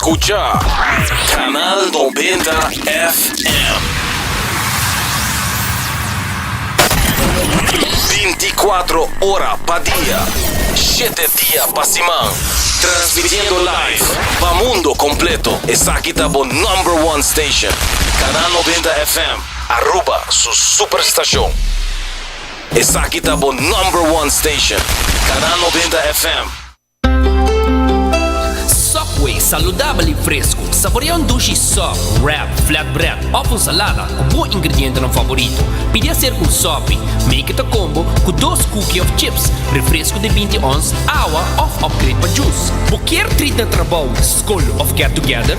scucha Canal 90 FM. 24 ora pa dia, 7 dia pa siman. Transmitiendo live pa mundo completo. Esaki ta bo number one station. Canal 90 FM, Aruba su superstacion. Esaki ta bo number one station, Canal 90 FM. Subway, saludabel y fresco. Saborea un dushi sub, wrap, flatbread of un salada cu bo ingredientenan favorito. Pidi acerca un sopi. Make it a combo cu dos cookie of chips, refresco di binti ons, awa of upgrade pa juice. Bo kier treat na trabou, scol of get together?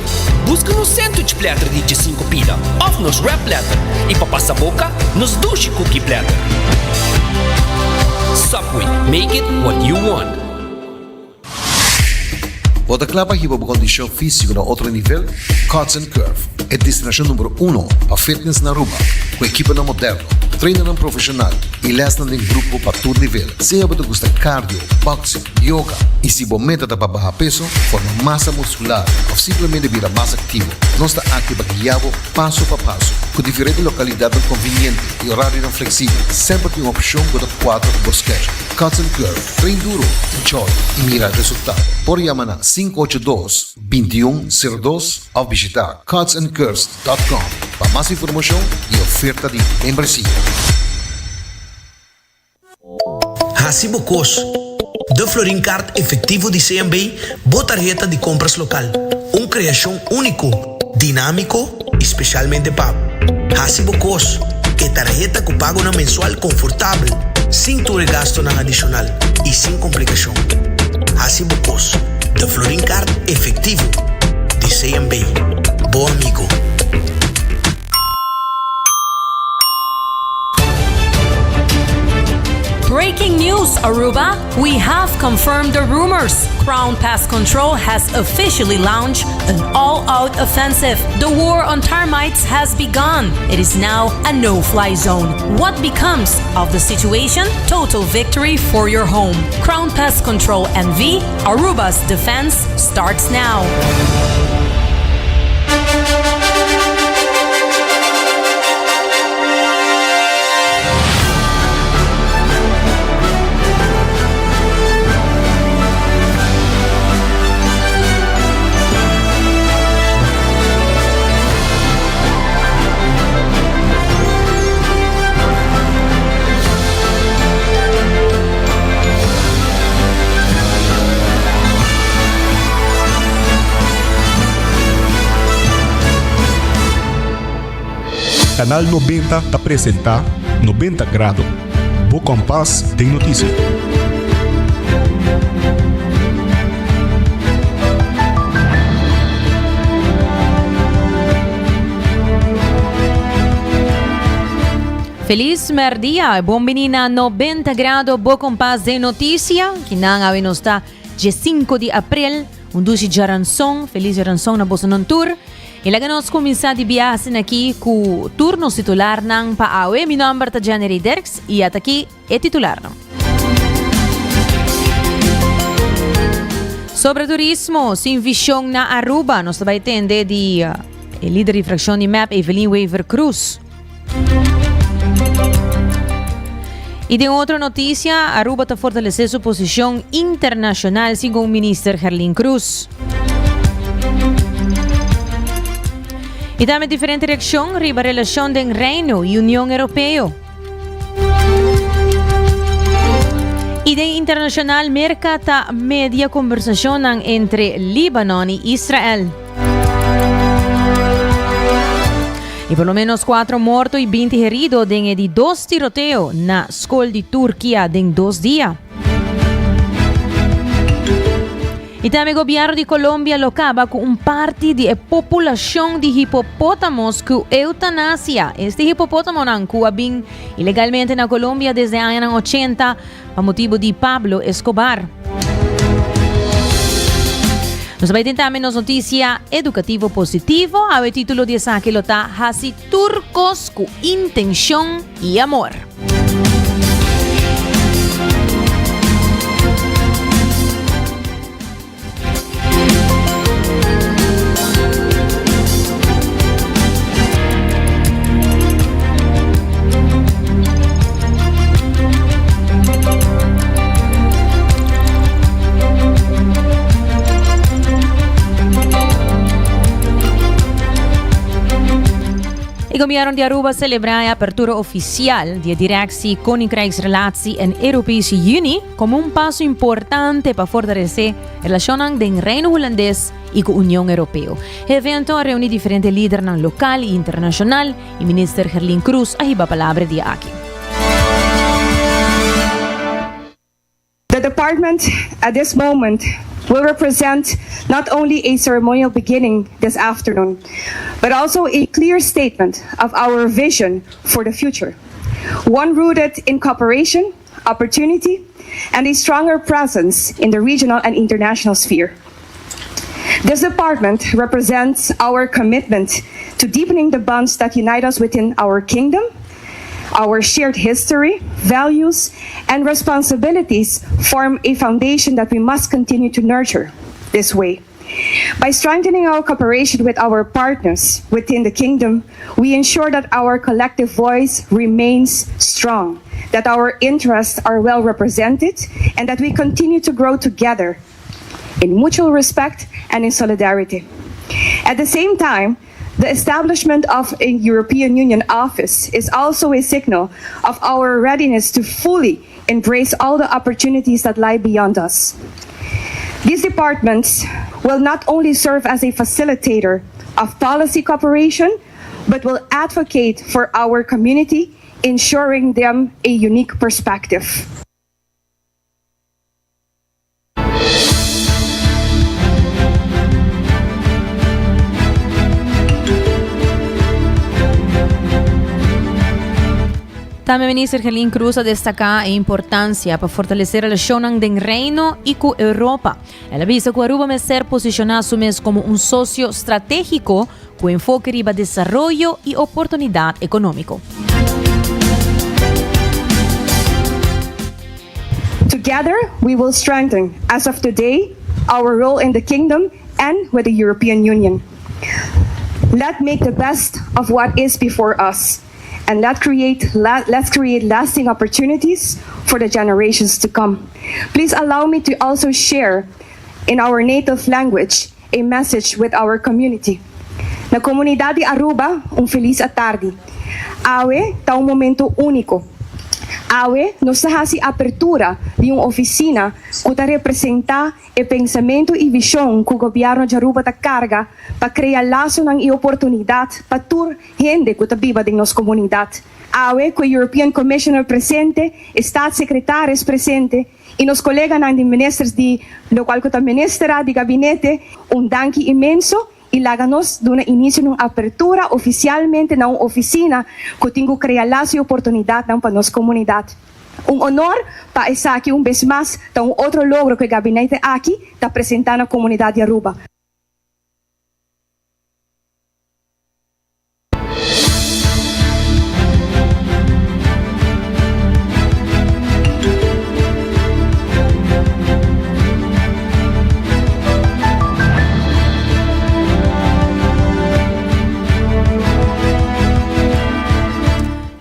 Busca nos sandwich platter di djesinco pida of nos wrap platter y pa pasa boca, nos dushi cookie platter. Subway, make it what you want. Bo ta kla pa hiba bo kondishon físiko na otro nivel? Cuts and Curve, e destinashon numero uno pa fitness na Aruba, ku ekiponan moderno, trainernan profeshonal i lèsnan den grupo pa tur nivel. Sea bo ta gusta cardio, boxing, yoga i si bo meta ta pa baha peso, forma masa muskular òf simplemente bira mas aktivo, nos ta aki pa guia bo paso pa paso. Ku diferente lokalidatnan konviniente i orarionan fleksibel, semper tin un opshon ku ta kuadra ku bo schedule. Cuts and Curve, train duro, enjoy i mira resultado. Por yama na 582 2102 òf bishita cutsandcurves dot com pa mas informashon i oferta di membresia. Hasi bo kos. De Florin Card Efectivo di CMB, bo tarheta di compras local. Un creacion unico, dinamico y specialmente pa bo. Hasi bo kos. E tarheta cu pagonan mensual confortabel, sin tur e gastonan adicional y sin complicacion. Hasi bo kos. De Florin Card Efectivo di CMB. Bo amigo. Breaking news, Aruba! We have confirmed the rumors. Crown Pest Control has officially launched an all-out offensive. The war on termites has begun. It is now a no-fly zone. What becomes of the situation? Total victory for your home. Crown Pest Control NV, Aruba's defense starts now. Canal 90 ta presenta 90 Grado, bo kompas den noticia. Feliz merdia, bon bini na 90 Grado, bo kompas den noticia. Kinan awe nos ta dje 5 di april, un dushi djaranson, feliz djaranson na boso nan tur. Y laga nos cuminsa di biaha aki cu tur nos titularnan pa awe. Mi nomber ta Jenny Dirks y ata aki e titularnan. Sobre turismo, sin vision na Aruba, nos ta bay tende di e lider di fraccion di MEP, Evelyn Wever Croes. Y den otro noticia, Aruba ta fortalece su posicion internacional, segun minister Gerlin Croes. Y tambe diferente reaccion riba relacion den Reino y Union Europeo. Y den internacional, Merca ta media conversacionnan entre Libanon y Israel. Y por lo menos 4 morto y 20 herido den e di dos tiroteo na skol di Turkia den dos dia. Y tambe gobierno di Colombia lo caba cu un parti di e populacion di hipopótamos cu eutanasia. Este hipopótamonan cu a bin ilegalmente na Colombia desde añanan 80 Pa motibu di Pablo Escobar. Nos bai tin tambe nos noticia educativo positivo. Awe titulo di esaki lo ta Hasi tur kos ku intencion y amor. gobierno di Aruba a celebra e apertura oficial di e Directie Koninkrijksrelatie en Europese Unie como un paso importante pa fortalece relacionnan den Reino Hulandes y cu Union Europeo. E evento a reuni diferente lidernan local y internacional y Minister Gerlin Croes a hiba palabra e dia aki. The department at this moment will represent not only a ceremonial beginning this afternoon, but also a clear statement of our vision for the future. One rooted in cooperation, opportunity, and a stronger presence in the regional and international sphere. This department represents our commitment to deepening the bonds that unite us within our kingdom Our shared history, values, and responsibilities form a foundation that we must continue to nurture this way. By strengthening our cooperation with our partners within the kingdom, we ensure that our collective voice remains strong, that our interests are well represented, and that we continue to grow together in mutual respect and in solidarity. At the same time, the establishment of a European Union office is also a signal of our readiness to fully embrace all the opportunities that lie beyond us. These departments will not only serve as a facilitator of policy cooperation, but will advocate for our community, ensuring them a unique perspective. Tambe Minister Gerlin Cruz a destaca e importancia pa fortalece relacionnan den Reino y cu Europa. El a bisa cu Aruba mester posiciona su mes como un socio strategico cu enfoke riba desaroyo y oportunidad economico. Together, we will strengthen, as of today, our role in the Kingdom and with the European Union. Let make the best of what is before us and let create, let's create lasting opportunities for the generations to come. Please allow me to also share in our native language a message with our community. Na comunidad di Aruba, un feliz atardi. Awe ta un momento unico. Awe nos ta haci apertura di un oficina cu ta representa e pensamento y vision cu Gobierno di Aruba ta carga pa crea lasonan y oportunidad pa tur hende cu ta biba den nos comunidad. Awe cu e European Commissioner presente, e Staatssecretaris presente y nos coleganan di ministers di locual cu ta ministera di gabinete, un danki inmenso y laga nos duna inicio na un apertura oficialmente na un oficina cu tin cu crea laso y oportunidadnan pa nos comunidad. Un honor pa esaki un bes mas ta un otro logro cu e gabinete aki ta presenta na comunidad di Aruba.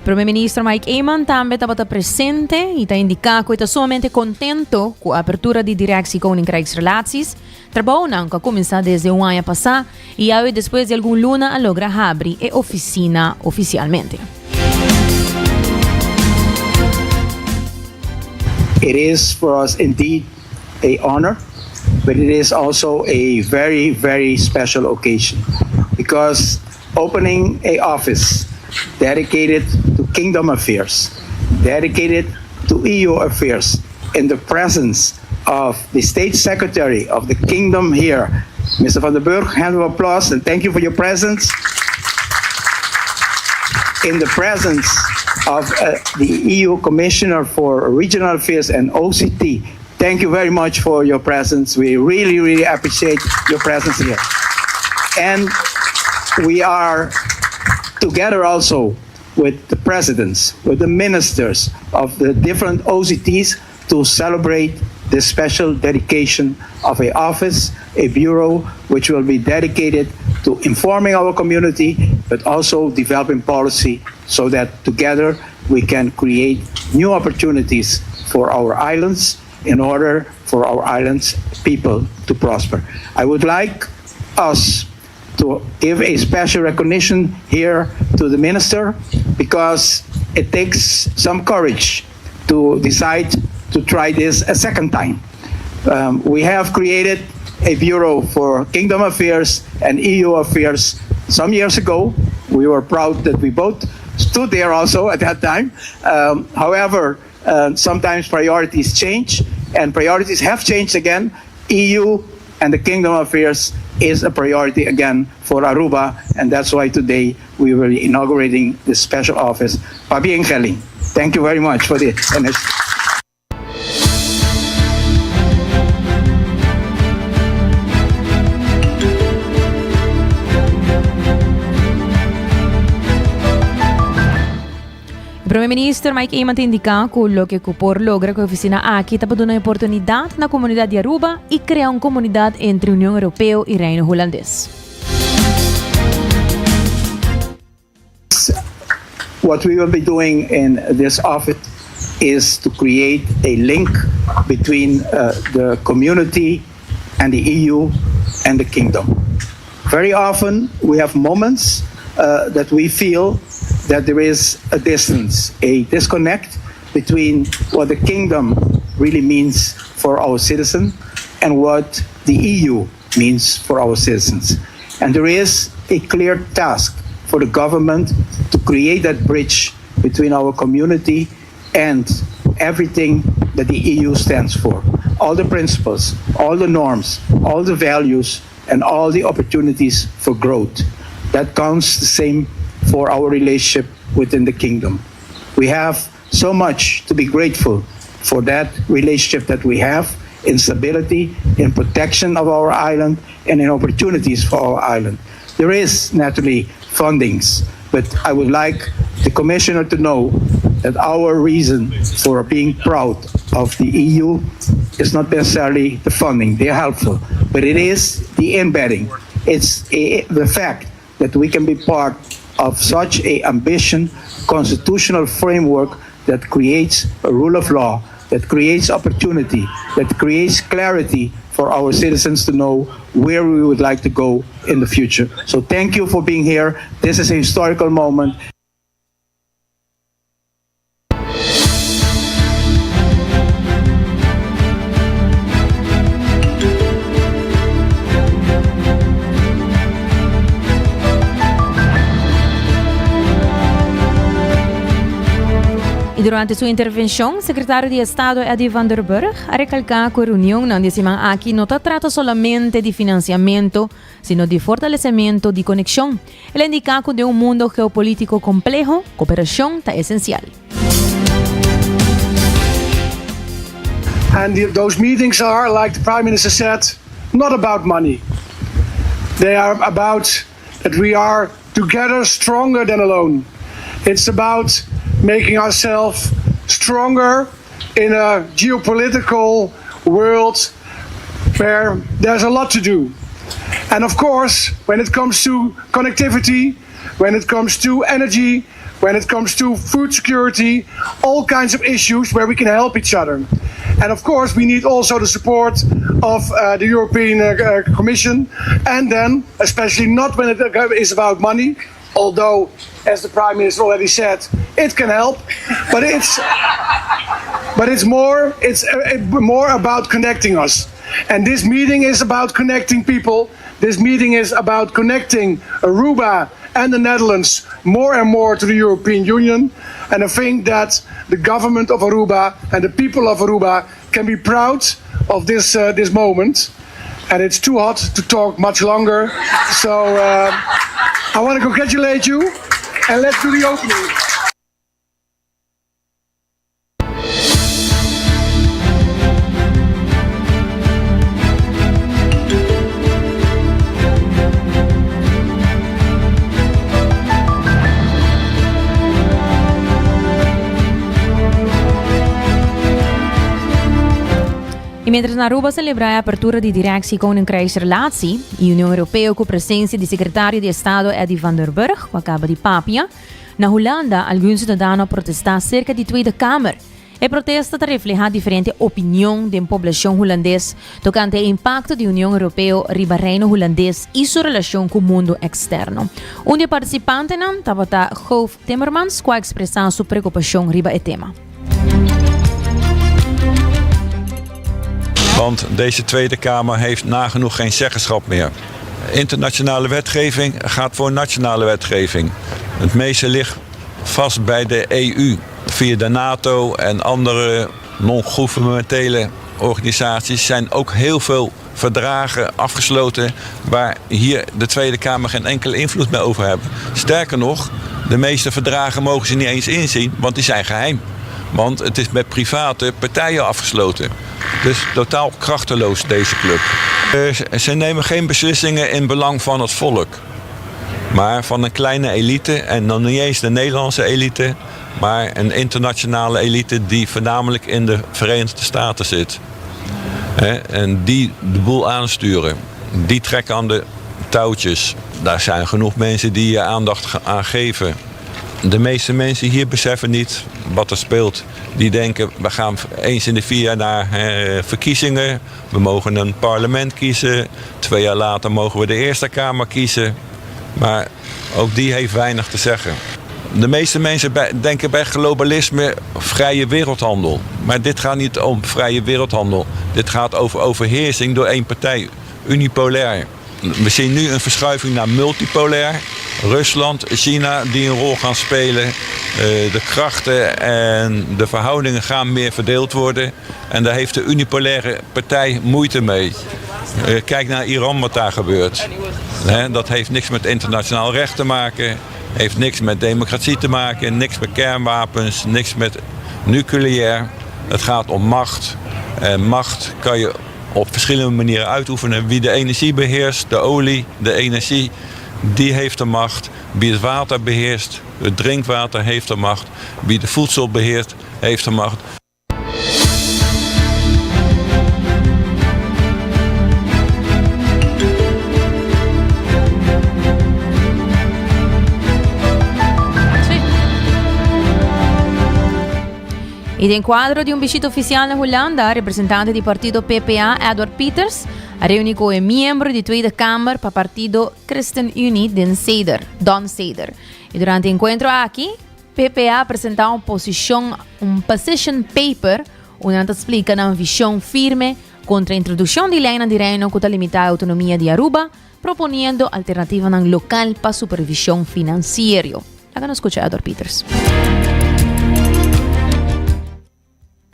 Prome Minister Mike Eman tambe tabata presente y ta indica cu e ta sumamente contento cu apertura di Directie Koninkrijksrelaties. Trabounan cu a cuminsa desde un aña pasa y awe despues di algun luna a logra habri e oficina oficialmente. It is for us indeed a honor, but it is also a very, very special occasion because opening a office dedicated to Kingdom affairs, dedicated to EU affairs in the presence of the State Secretary of the Kingdom here, Mr. Van der Burg, hand of applause and thank you for your presence. In the presence of uh, the EU Commissioner for Regional Affairs and OCT, thank you very much for your presence. We really, really appreciate your presence here. And we are together also with the presidents, with the ministers of the different OCTs to celebrate this special dedication of a office, a bureau, which will be dedicated to informing our community, but also developing policy so that together we can create new opportunities for our islands in order for our islands people to prosper. I would like us to give a special recognition here to the minister because it takes some courage to decide to try this a second time. Um, we have created a bureau for Kingdom Affairs and EU Affairs some years ago. We were proud that we both stood there also at that time. Um, however, uh, sometimes priorities change, and priorities have changed again. EU and the Kingdom Affairs is a priority again for Aruba, and that's why today we will be inaugurating this special office. Pabien Gelling, thank you very much for the initiative. Prome Minister Mike Eman ta indica cu loke cu por logra cu e oficina aki ta pa duna oportunidad na comunidad di Aruba y crea un comunidad entre Union Europeo y Reino Hulandes. What we will be doing in this office is to create a link between uh, the community and the EU and the kingdom. Very often we have moments uh, that we feel that there is a distance, a disconnect between what the kingdom really means for our citizen and what the EU means for our citizens. And there is a clear task for the government to create that bridge between our community and everything that the EU stands for. All the principles, all the norms, all the values, and all the opportunities for growth. That counts the same for our relationship within the kingdom. We have so much to be grateful for that relationship that we have in stability, in protection of our island, and in opportunities for our island. There is naturally fundings, but I would like the commissioner to know that our reason for being proud of the EU is not necessarily the funding, they're helpful, but it is the embedding. It's a, the fact that we can be part of such a ambition constitutional framework that creates a rule of law, that creates opportunity, that creates clarity for our citizens to know where we would like to go in the future. So thank you for being here. This is a historical moment. Y durante su intervencion, Secretario di Estado Eddie van der Burg a recalca cu e reunionnan di e siman aki no ta trata solamente di financiamento, sino di fortalecemento di conexion. El a indica cu den un mundo geopolitico compleho, cooperacion ta esencial. And those meetings are, like the Prime Minister said, not about money. They are about that we are together stronger than alone. It's about making ourselves stronger in a geopolitical world where there's a lot to do. And of course, when it comes to connectivity, when it comes to energy, when it comes to food security, all kinds of issues where we can help each other. And of course, we need also the support of uh, the European uh, uh, Commission, and then, especially not when it uh, is about money, although, as the Prime Minister already said, it can help, but it's but it's more it's uh, more about connecting us. And this meeting is about connecting people. This meeting is about connecting Aruba and the Netherlands more and more to the European Union. And I think that the government of Aruba and the people of Aruba can be proud of this, uh, this moment. And it's too hot to talk much longer. So uh, I want to congratulate you and let's do the opening. Y mientras na Aruba celebra e apertura di Directie Koninkrijksrelatie y Union Europeo cu presencia di Secretario di Estado Eddie van der Burg, cu a caba di papia, na Hulanda algun ciudadano a protesta cerca di Tweede Kamer. E protesta ta refleha diferente opinion den poblacion Hulandes tocante e impacto di Union Europeo riba Reino Hulandes y su relacion cu mundo externo. Un di e participantenan tabata Goof Timmermans cu a expresa su preocupacion riba e tema. Want deze Tweede Kamer heeft nagenoeg geen zeggenschap meer. Internationale wetgeving gaat voor nationale wetgeving. Het meeste ligt vast bij de EU. Via de NATO en andere non-gouvernementele organisaties zijn ook heel veel verdragen afgesloten waar hier de Tweede Kamer geen enkele invloed meer over hebben. Sterker nog, de meeste verdragen mogen ze niet eens inzien, want die zijn geheim. Want het is met private partijen afgesloten. Dus totaal krachteloos deze club. Eh, ze nemen geen beslissingen in belang van het volk. Maar van een kleine elite, en dan niet eens de Nederlandse elite, maar een internationale elite die voornamelijk in de Verenigde Staten zit. En die de boel aansturen. Die trekken aan de touwtjes. Daar zijn genoeg mensen die je aandacht aan geven. De meeste mensen hier beseffen niet wat er speelt. Die denken, we gaan eens in de vier jaar naar verkiezingen. We mogen een parlement kiezen. Twee jaar later mogen we de Eerste Kamer kiezen. Maar ook die heeft weinig te zeggen. De meeste mensen denken bij globalisme vrije wereldhandel. Maar dit gaat niet om vrije wereldhandel. Dit gaat over overheersing door één partij, unipolair. We zien nu een verschuiving naar multipolair. Rusland, China die een rol gaan spelen. Eh, de krachten en de verhoudingen gaan meer verdeeld worden. En daar heeft de unipolaire partij moeite mee. Eh, kijk naar Iran wat daar gebeurt. Dat heeft niks met internationaal recht te maken. Heeft niks met democratie te maken. Niks met kernwapens. Niks met nucleair. Het gaat om macht. En macht kan je op verschillende manieren uitoefenen. Wie de energie beheerst, de olie, de energie, die heeft de macht. Wie het water beheerst, het drinkwater heeft de macht. Wie de voedsel beheert, heeft de macht. Y den cuadro di un bishita oficial na Hulanda, representante di partido PPA, Edward Pieters, a reuni cu e miembro di Tweede Kamer pa partido ChristenUnie, Den Seder, Don Seder. Y durante e encuentro aki, PPA a presenta un posicion, un position paper, unda nan ta splica nan vision firme contra introduccion di leynan di Reino cu ta limita e autonomia di Aruba, proponiendo alternativanan local pa supervision financiero. Laga nos scucha Edward Pieters.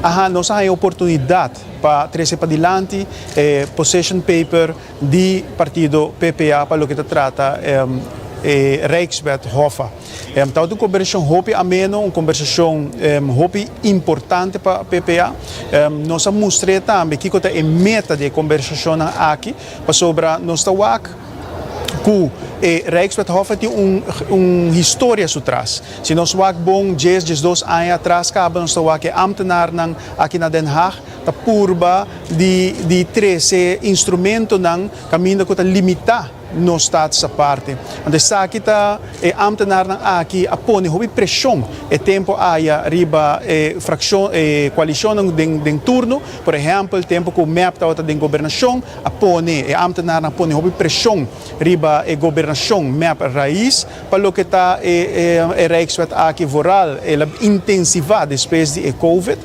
Aha, nos a haña oportunidat pa trese padilanti e position paper di partido PPA pa loke ta trata e Rijkswet Hoffa. Tabata un kombersashon hopi ameno, un kombersashon hopi importante pa PPA. Nos a mustr'é tambe kiko ta e meta di e kombersashonnan aki, pasobra nos ta wak ku e Rijkswet Hoffa tin un un historia su tras. Si nos wak bon djes, djesdos aña atras kaba nos ta wak e ambtenarnan aki na Den Haag ta purba di di trese instrumentonan kaminda ku ta limitá nos status aparte. Anto esaki ta e ambtenarnan aki a pone hopi preshon e tempu aya riba e frakshon e koalishonnan den den turno. Por ehèmpel tempu ku mep tabata den gobernashon A pone, e ambtenarnan a pone hopi preshon riba e gobernashon mep Raiz pa loke ta e e Rijkswet aki vooral el a intensivá despues di e Covid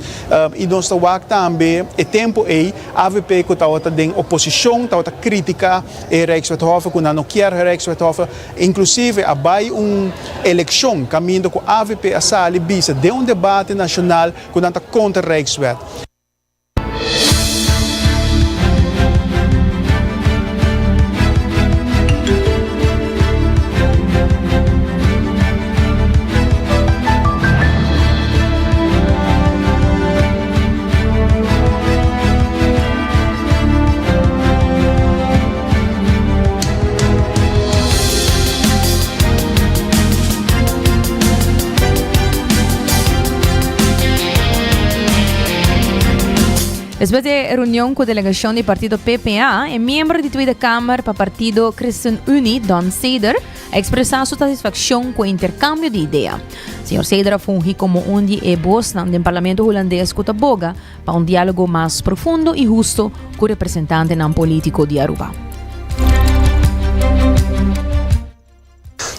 i nos ta wak tambe e tempu ei avp ku tabata den oposishon tabata kritiká e Rijkswet Hoffe ku nan no kier Rijkswet Hoffe inklusive a bai un elekshon kaminda ku avp a sali bisa den un debate nashonal ku nan ta kontra Rijkswet. Despues di e reunion cu delegacion di partido PPA, e miembro di Tweede Kamer pa partido ChristenUnie, Don Seder, a expresa su satisfaccion cu e intercambio di idea. Señor Seder a fungi como un di e bosnan den Parlamento Hulandes cu ta boga pa un dialogo mas profundo y husto cu representantenan politico di Aruba.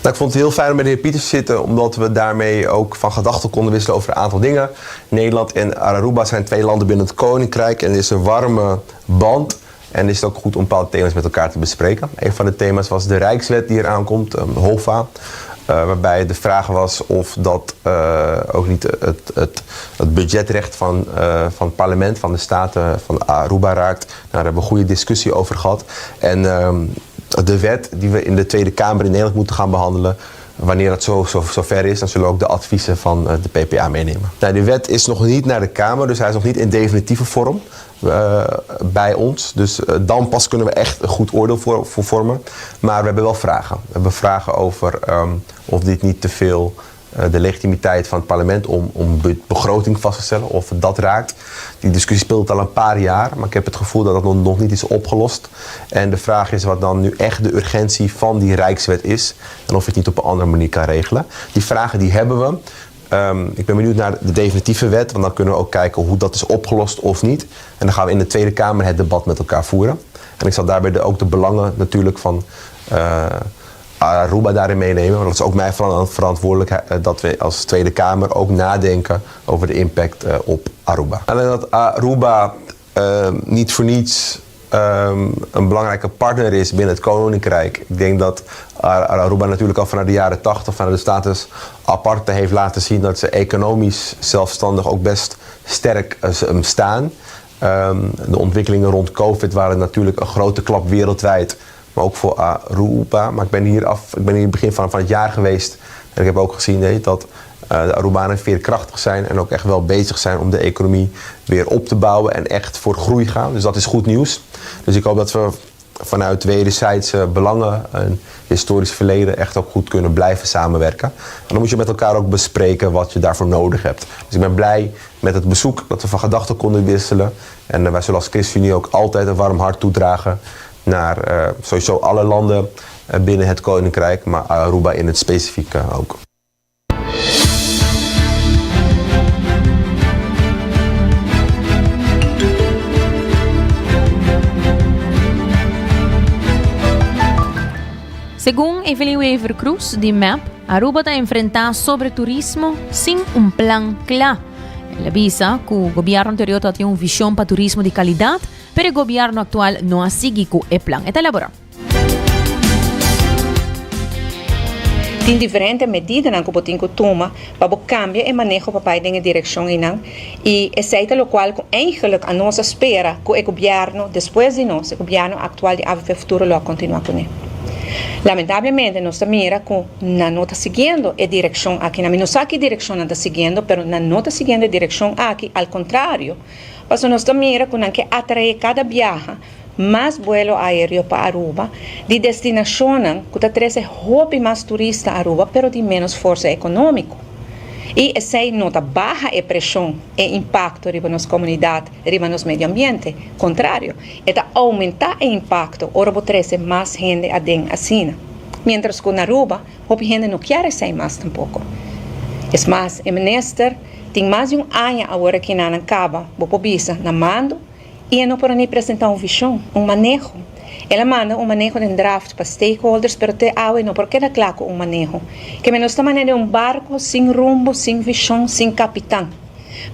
Nou, ik vond het heel fijn om met de heer Pieters te zitten, omdat we daarmee ook van gedachten konden wisselen over een aantal dingen. Nederland en Aruba zijn twee landen binnen het Koninkrijk en er is een warme band. En is het ook goed om bepaalde thema's met elkaar te bespreken. Een van de thema's was de Rijkswet die eraan komt, um, HOVA. Uh, waarbij de vraag was of dat uh, ook niet het, het, het budgetrecht van, uh, van het parlement, van de staten van Aruba raakt. Nou, daar hebben we een goede discussie over gehad. En ehm, de wet die we in de Tweede Kamer in Nederland moeten gaan behandelen, wanneer dat zo, zo, zo ver is, dan zullen we ook de adviezen van de PPA meenemen. Nou, die wet is nog niet naar de Kamer, dus hij is nog niet in definitieve vorm uh, bij ons. Dus uh, dan pas kunnen we echt een goed oordeel voor, voor vormen. Maar we hebben wel vragen. We hebben vragen over um, of dit niet te veel uh, de legitimiteit van het parlement om, om begroting vast te stellen, of dat raakt. Die discussie speelt al een paar jaar, maar ik heb het gevoel dat dat nog, nog niet is opgelost. En de vraag is wat dan nu echt de urgentie van die Rijkswet is en of je het niet op een andere manier kan regelen. Die vragen die hebben we. Um, ik ben benieuwd naar de definitieve wet, want dan kunnen we ook kijken hoe dat is opgelost of niet. En dan gaan we in de Tweede Kamer het debat met elkaar voeren. En ik zal daarbij de, ook de belangen natuurlijk van uh, Aruba daarin meenemen. Want dat is ook mijn verantwoordelijkheid dat we als Tweede Kamer ook nadenken over de impact uh, op Aruba. En dat Aruba uh, niet voor niets um, een belangrijke partner is binnen het Koninkrijk. Ik denk dat Aruba natuurlijk al vanuit de jaren 80, vanuit de status aparte heeft laten zien dat ze economisch zelfstandig ook best sterk uh, staan. Um, de ontwikkelingen rond COVID waren natuurlijk een grote klap wereldwijd, maar ook voor Aruba. Maar ik ben hier, af, ik ben hier begin van, van het jaar geweest en ik heb ook gezien nee, dat uh, de Arubanen veerkrachtig zijn en ook echt wel bezig zijn om de economie weer op te bouwen en echt voor groei gaan. Dus dat is goed nieuws. Dus ik hoop dat we vanuit wederzijdse belangen en historisch verleden echt ook goed kunnen blijven samenwerken. En dan moet je met elkaar ook bespreken wat je daarvoor nodig hebt. Dus ik ben blij met het bezoek, dat we van gedachten konden wisselen. En uh, wij zullen als ChristenUnie ook altijd een warm hart toedragen naar uh, sowieso alle landen binnen het Koninkrijk, maar Aruba in het specifieke ook. Segun Evelyn Wever-Croes di mep, Aruba ta enfrenta sobreturismo sin un plan cla. El a bisa cu gobierno anterior tabatin un vision pa turismo di calidad, pero e gobierno actual no a sigui cu e plan. E ta elabora. Tin diferente medidanan ku bo tin ku tuma pa bo kambia e maneho pa bai den e direkshon einan i esei ta lokual ku eigenlik a nos a spera ku e gobièrnu despues di nos, e gobièrnu aktual di avp Futuro lo a kontinuá kuné. Lamentablemente nos ta mira ku nan no ta siguiendo e direkshon aki. Mi no sa ki direkshon nan ta siguiendo pero nan no ta siguiendo e direkshon aki, al kontrario pasobra nos ta mira ku nan ke atraé kada biaha mas buelo aereo pa Aruba di destinashonnan ku ta trese hopi mas turista Aruba pero di ménos forsa ekonómiko. I esei no ta baha e preshon, e impakto riba nos komunidat, riba nos medio ambiente. Kontrario, e ta oumentá e impakto ora bo trese mas hende aden asina. Miéntras ku na Aruba hopi hende no kier esei mas tampoko. Es mas, e minister tin mas di un aña awor aki nan a kaba, bo por bisa, na mando, I e no por a ni presentá un vishon, un maneho. El a manda un maneho den draft pa stakeholders, pero te awe no por keda kla ku un maneho. Keme nos ta manera di un barko sin rumbo, sin vishon, sin kapitan.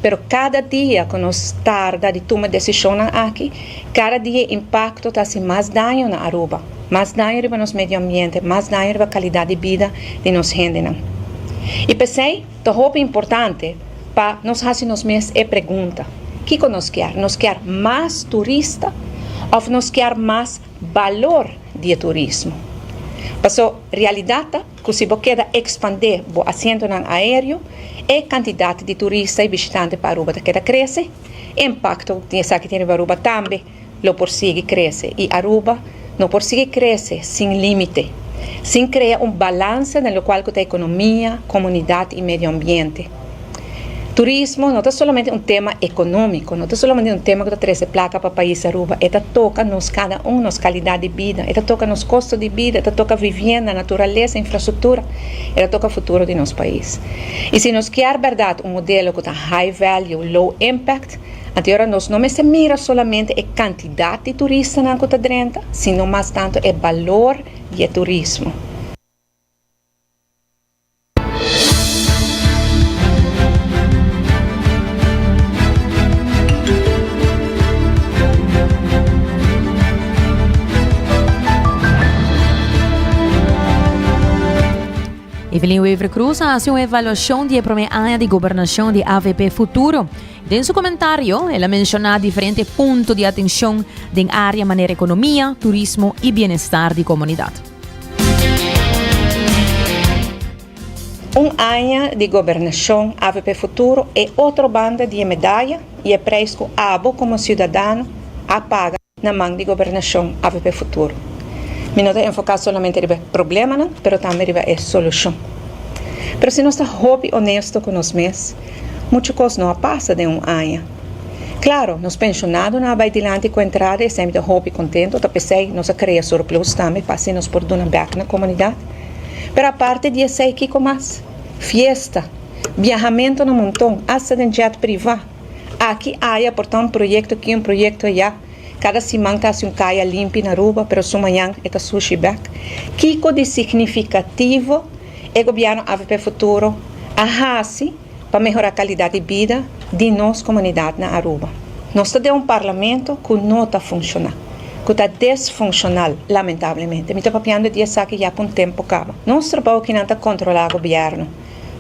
Pero kada dia ku nos tarda di tuma desishonnan aki, kada dia e impakto ta hasi mas daño na Aruba, mas daño riba nos medio ambiente, mas daño riba kalidat di bida di nos hendenan. I p'esei Ta hopi importante pa nos hasi nos mes e pregunta, Kiko nos kier? Nos kier mas turista of nos kier mas balor di e turismo? Paso realidat ta ku si bo keda ekspandé bo asientonan aéreo, e kantidat di turista i bishitante pa Aruba ta keda krese, e impakto di esaki tin riba Aruba tambe. lo por sigui crece y Aruba no por sigui crece sin limite, sin crea un balance den locual cu ta economia, comunidad y medio ambiente. Turismo no ta solamente un tema economico, no ta solamente un tema cu ta trece placa pa pais Aruba, e ta toca nos cada un, nos calidad di bida, e ta toca nos costo di bida, e ta toca vivienda, naturaleza, infrastructura, e ta toca futuro di nos pais. Y si nos kier berdad un modelo cu ta high value, low impact, anto ora nos no mester mira solamente e cantidad di turistanan cu ta drenta, sino mas tanto e balor di e turismo. Evelyn Wever-Croes a haci un evaluacion di e prome aña di gobernacion di avp Futuro. Den su comentario, el a menciona diferente punto di atencion den area manera economia, turismo y bienestar di comunidad. Un aña di gobernacion avp Futuro e otro banda di e medaya y e prijs cu abo como ciudadano a paga na man di gobernacion avp Futuro. Mi no ta enfoca solamente riba e problemanan pero tambe riba e solucion. Pero si nos ta hopi honesto cu nos mes, mucho cos no a pasa den un aña. Claro, nos pensionadonan a bay dilanti cu entrada y esey mi ta hopi contento, ta p'esey nos a crea surplus tambe pa asina nos por duna bek na comunidad. Pero aparte di esey kico mas? Fiesta, biahamento na monton, hasta den jet priva. Aki aya por ta un proyecto aki un proyecto aya. Cada siman ta haci un caya limpi na Aruba, pero su mañan e ta sushi bek. Kico di significativo e gobierno avp Futuro a haci pa mehora calidad di bida di nos comunidad na Aruba? Nos ta den un parlamento cu no ta funciona, cu ta desfuncional, lamentablemente. Mi ta papiando di esaki ya pa un tempo caba. Nos trabao kinan ta controla gobierno,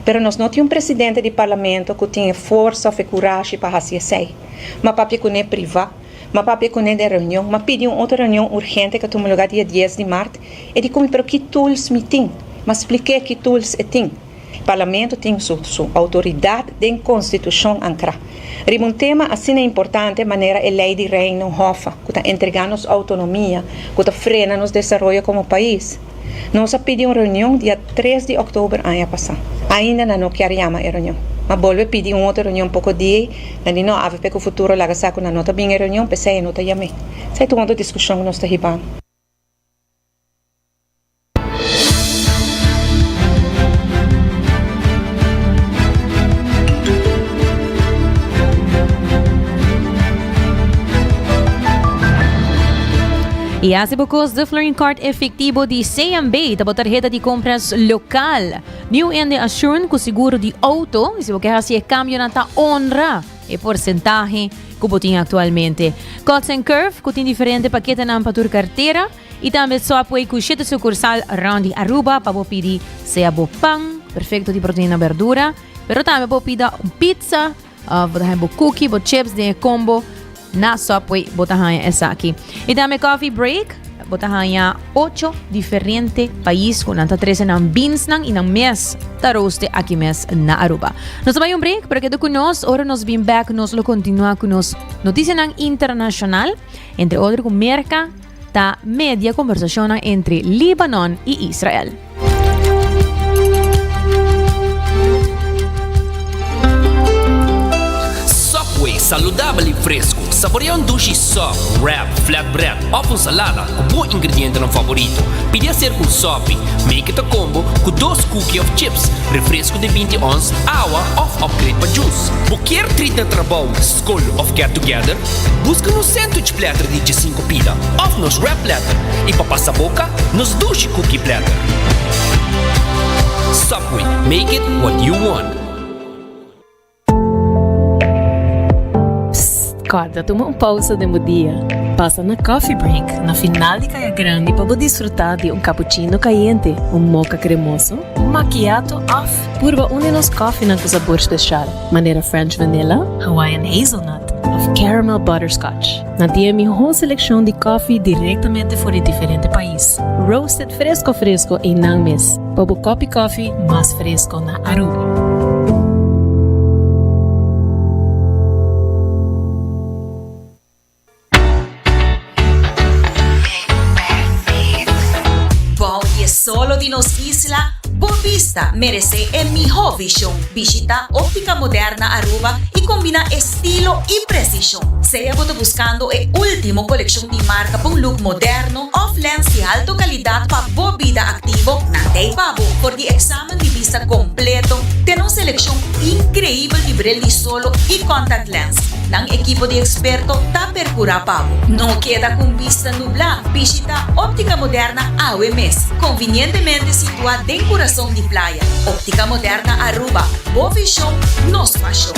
pero nos no tin un presidente di parlamento cu tin e forsa of e curashi pa haci esey. M'a papia cune priva, m'a papia cune den reunion, m'a pidi un otro reunion urgente cu a tuma lugar dia dies di mart. E di cu mi, pero ki tools mi tin? M'a splik'é ki tools e tin. Parlamento tin su su autoridad den Constitucion ancra. Riba un tema asina importante manera e Ley di Reino Hoffa, cu ta entrega nos autonomia, cu ta frena nos desaroyo como pais. Nos a pidi un reunion dia tres di october aña pasa. Ainda nan no kier yama e reunion. M'a bolbe pidi un otro reunion poco dia ei, nan di no, avp cu Futuro laga sa cu nan no ta bin e reunion, p'esei e no ta yam'é. Esei ta un otro discusion cu nos ta hibando. Y haci bo cos de Florin Card efectivo di CMB ta bo tarjeta di compras local. New in de Assurance cu seguro di auto. Y si bo ke haci e cambio nan ta honra e porcentahe cu bo tin actualmente. Cuts and Curve cu tin diferente paketenan pa tur cartera. Y tambe Subway cu shete sucursal rond di Aruba pa bo pidi sea bo pan perfecto di proteina berdura, pero tambe bo pida un pizza of bo ta haña bo cookie, bo chips den e combo na Subway bo ta haña esaki. Y tambe Coffee Break bo ta haña ocho diferente pais cu nan ta trece nan beansnan y nan mes ta rooste aki mes na Aruba. Nos ta bay un break, pero keda cu nos, ora nos bin back nos lo continua cu nos noticianan internacional, entre otro cu Merca, ta media kombersashonnan entre Libanon i Israel. Subway, saludabel i fresku. Saborea un dushi sub, wrap, flatbread òf un salada ku bo ingredientenan favorito. Pidi aser ku un sopi. Make it a combo ku dos cookie òf chips, refresku di 20 ons, awa òf upgrade pa juice. Bo kier treat na trabou, skol òf get together? Buska nos sandwich platter di djesinku pida òf nos wrap platter i pa pasa boka, nos dushi cookie platter. Subway, make it what you want. Psst, kòrda tuma un pousa den bo dia. Pasa na Coffee Break na final di Kaya Grandi pa bo disfrutá di un cappuccino kayente, un mocha kremoso, un macchiato òf purba un di nos kòfinan ku sabor speshal, manera French vanilla, Hawaiian hazelnut òf caramel butterscotch. Nan tin e mihó selekshon di kòfi direktamente for di diferente pais, roasted fresko fresko einan mes, pa bo kòpi kòfi mas fresko na Aruba. Bou di e solo di nos isla. Bo bista merece e miho vision. Bishita Optica Moderna Aruba y combina estilo y precision. Sea bo ta buscando e ultimo coleccion di marca pa un look moderno of lens di alto calidad pa bo bida activo, nan t'ey pa bo. For di examen di bista completo te na un seleccion increibel di bril di solo y contact lens, nan ekipo di experto ta percura pa bo. No keda cu un bista nublá, bishita Optica Moderna awe mes, convinientemente situa den curason di playa. Optica Moderna Aruba, bo vision, nos pasion.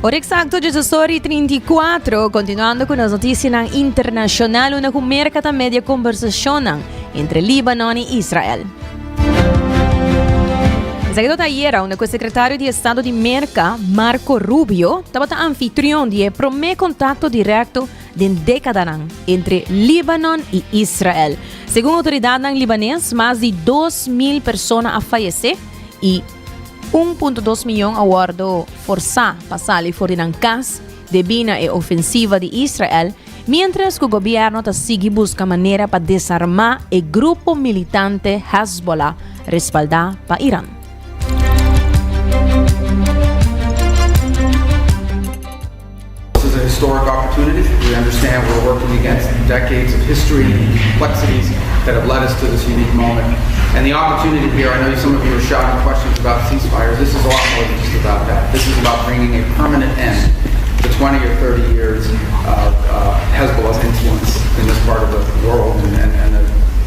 Ora exacto diesdos y 34, continuando cu nos noticianan internacional, unda cu Merca ta media conversacionnan entre Libanon y Israel. Esaki ta ayera, unda cu e secretario di Estado di Merca, Marco Rubio, tabata anfitrion di e prome contacto directo den decadanan entre Libanon y Israel. Segun autoridadnan libanes, mas di 2.000 persona a fayece y 1.2 miyon a wordo forsa pa sali for di nan cas debí na e ofensiva di Israel, mientras cu gobierno ta sigui busca manera pa desarma e grupo militante Hezbollah respalda pa Iran. This is a historic opportunity. We understand we're working against decades of history and complexities that have led us to this unique moment. And the opportunity here, I know some of you are shouting questions about ceasefires. This is a lot more than just about that. This is about bringing a permanent end to 20 or 30 years of uh, Hezbollah's influence in this part of the world and, and, and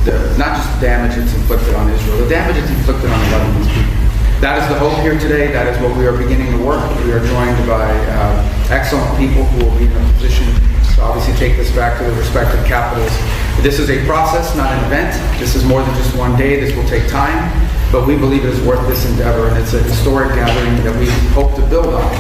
the, the, not just the damage it's inflicted on Israel, the damage it's inflicted on the Lebanese people. That is the hope here today. That is what we are beginning to work. We are joined by uh, excellent people who will be in a position to obviously take this back to the respective capitals. This is a process, not an event. This is more than just one day. This will take time, but we believe it is worth this endeavor, and it's a historic gathering that we hope to build on.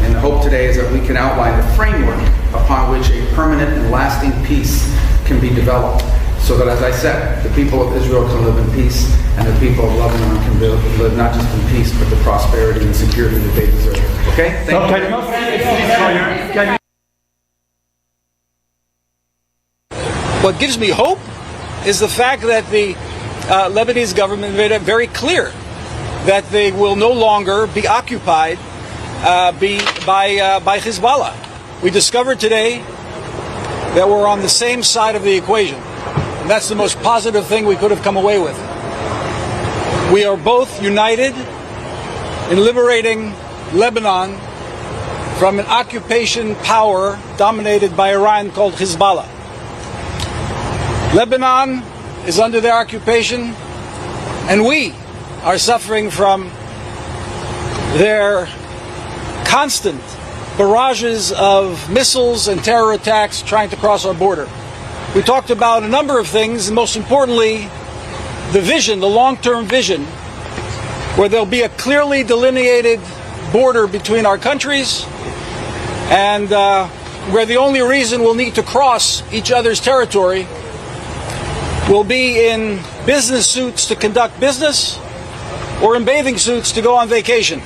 And the hope today is that we can outline the framework upon which a permanent and lasting peace can be developed so that, as I said, the people of Israel can live in peace and the people of Lebanon can live, live not just in peace, but the prosperity and security that they deserve. Okay? Thank okay. you. What gives me hope is the fact that the uh, Lebanese government made it very clear that they will no longer be occupied uh, be, by, uh, by Hezbollah. We discovered today that we're on the same side of the equation. And that's the most positive thing we could have come away with. We are both united in liberating Lebanon from an occupation power dominated by Iran called Hezbollah. Lebanon is under their occupation, and we are suffering from their constant barrages of missiles and terror attacks trying to cross our border. We talked about a number of things, and most importantly, the vision, the long term vision, where there'll be a clearly delineated border between our countries and uh, where the only reason we'll need to cross each other's territory will be in business suits to conduct business or in bathing suits to go on vacation.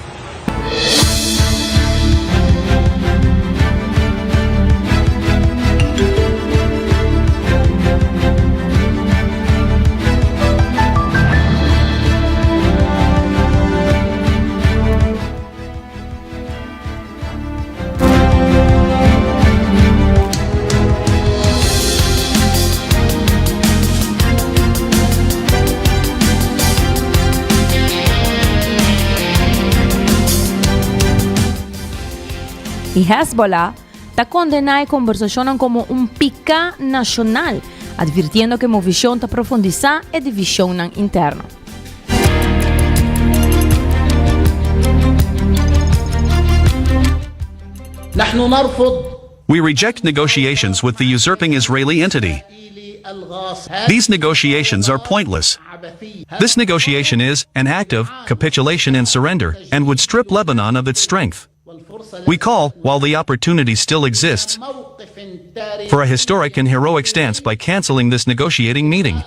I Hezbollah ta kondená e kombersashonnan komo un piká nashonal, atvirtiendo ku e movishon ta profundisá e divishonnan interno. We reject negotiations with the usurping Israeli entity. These negotiations are pointless. This negotiation is an act of capitulation and surrender and would strip Lebanon of its strength. We call, while the opportunity still exists, for a historic and heroic stance by canceling this negotiating meeting.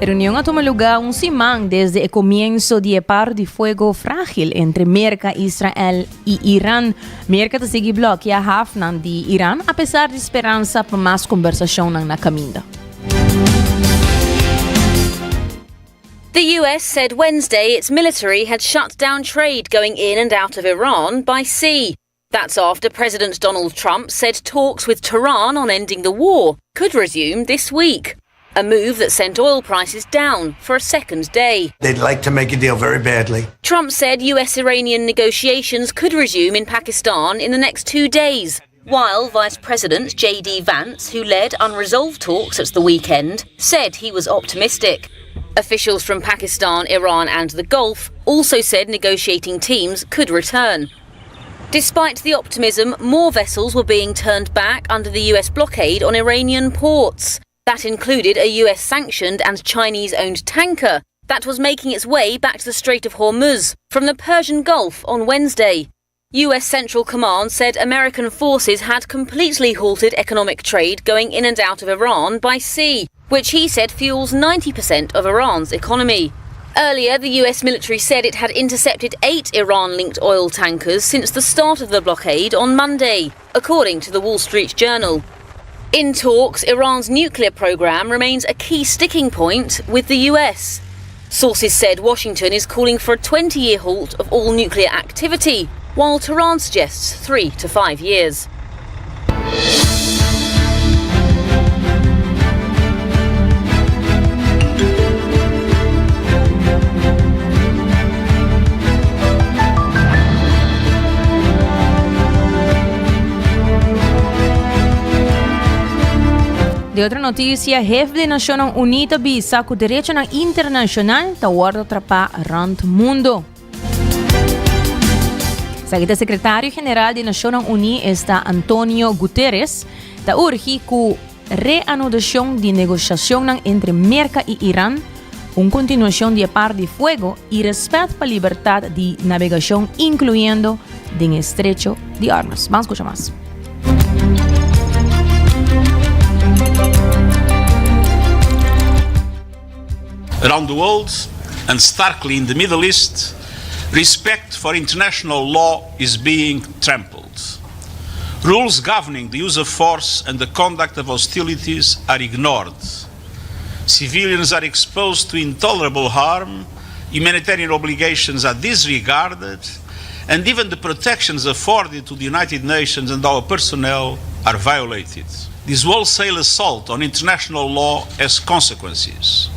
E reunion a tuma luga un siman desde e comienso di e paro di fuego fragil entre Merca, Israel y Iran. Merca ta sigui blokia hafnan di Iran apesar di speransa pa mas conversacionnan na caminda. The US said Wednesday its military had shut down trade going in and out of Iran by sea. That's after President Donald Trump said talks with Tehran on ending the war could resume this week. A move that sent oil prices down for a second day. They'd like to make a deal very badly. Trump said US Iranian negotiations could resume in Pakistan in the next two days. While Vice President J.D. Vance, who led unresolved talks at the weekend, said he was optimistic. Officials from Pakistan, Iran, and the Gulf also said negotiating teams could return. Despite the optimism, more vessels were being turned back under the US blockade on Iranian ports. That included a US sanctioned and Chinese owned tanker that was making its way back to the Strait of Hormuz from the Persian Gulf on Wednesday. US Central Command said American forces had completely halted economic trade going in and out of Iran by sea, which he said fuels 90% of Iran's economy. Earlier, the US military said it had intercepted eight Iran linked oil tankers since the start of the blockade on Monday, according to the Wall Street Journal. In talks, Iran's nuclear program remains a key sticking point with the US. Sources said Washington is calling for a 20 year halt of all nuclear activity, while Tehran suggests three to five years. Di otro noticia, hef di Nacionnan Uní ta bisa cu derechonan internacional ta wordo trapa rond mundo. Esaki ta secretario general di Nacionnan Uní esta Antonio Guterres ta urgi cu reanudacion di negociacionnan entre Merca y Iran, un continuacion di e par di fuego y respet pa libertad di nabegacion incluyendo den e Estrecho di Hormuz. Ban scucha mas. Around the world, and starkly in the Middle East, respect for international law is being trampled. Rules governing the use of force and the conduct of hostilities are ignored. Civilians are exposed to intolerable harm, humanitarian obligations are disregarded, and even the protections afforded to the United Nations and our personnel are violated. This wholesale assault on international law has consequences.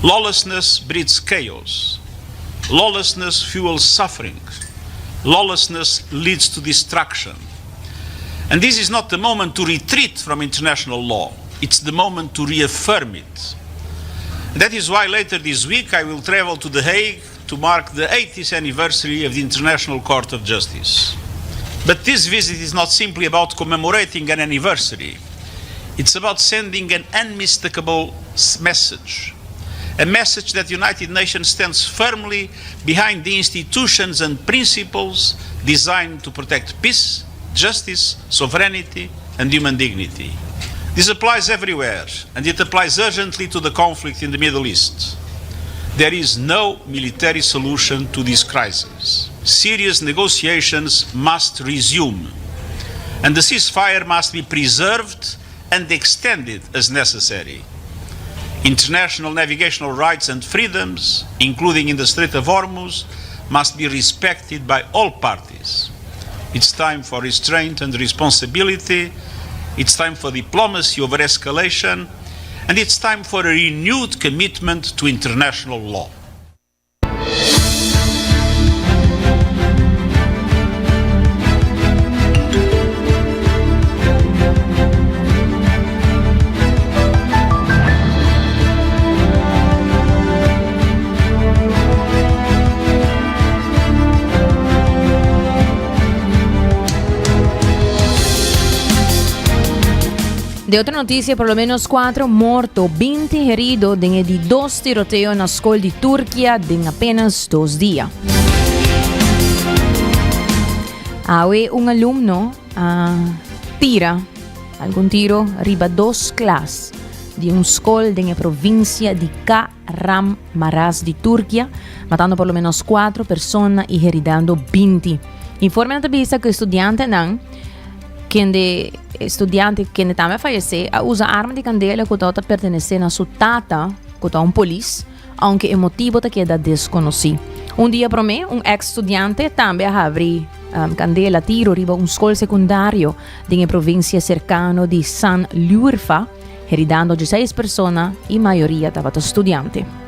Lawlessness breeds chaos. Lawlessness fuels suffering. Lawlessness leads to destruction. And this is not the moment to retreat from international law, it's the moment to reaffirm it. That is why later this week I will travel to The Hague to mark the 80th anniversary of the International Court of Justice. But this visit is not simply about commemorating an anniversary. It's about sending an unmistakable message. A message that the United Nations stands firmly behind the institutions and principles designed to protect peace, justice, sovereignty, and human dignity. This applies everywhere, and it applies urgently to the conflict in the Middle East. There is no military solution to this crisis. Serious negotiations must resume, and the ceasefire must be preserved and extended as necessary. International navigational rights and freedoms, including in the Strait of Hormuz, must be respected by all parties. It's time for restraint and responsibility. It's time for diplomacy over escalation. And it's time for a renewed commitment to international law. De otro noticia, por lo menos cuatro morto, 20 herido den e di dos tiroteo na skol di Turkia den apenas dos dia. Awe un alumno a tira algun tiro riba dos klas di un skol den e provincia di Kahramanmaras di Turkia, matando por lo menos cuatro persona y heridando 20. Informenan ta bisa ku estudiantenan kende estudiante kende tambe a fayesé a usa arma di kandela ku tabata pertenesé na su tata ku ta un polis, aunke e motibo ta keda deskonosí. Un dia promé, un eks studiante tambe a habri kandela tiro riba un skol sekundario den e provinsia serkano di Sanliurfa, heridando dieseis persona i mayoria tabata studiante.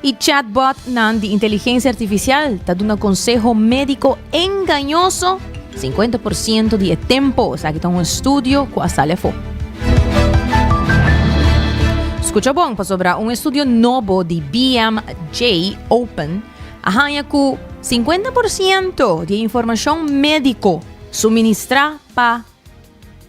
I chatbotnan di inteligensia artifisial ta duna konseho médiko engañoso 50 por siento di e tempo. Esaki ta un estudio ku a sali afó. Skucha bon, pasobra un estudio nobo di BMJ Open a haña ku 50 por siento di e informashon médiko suministrá pa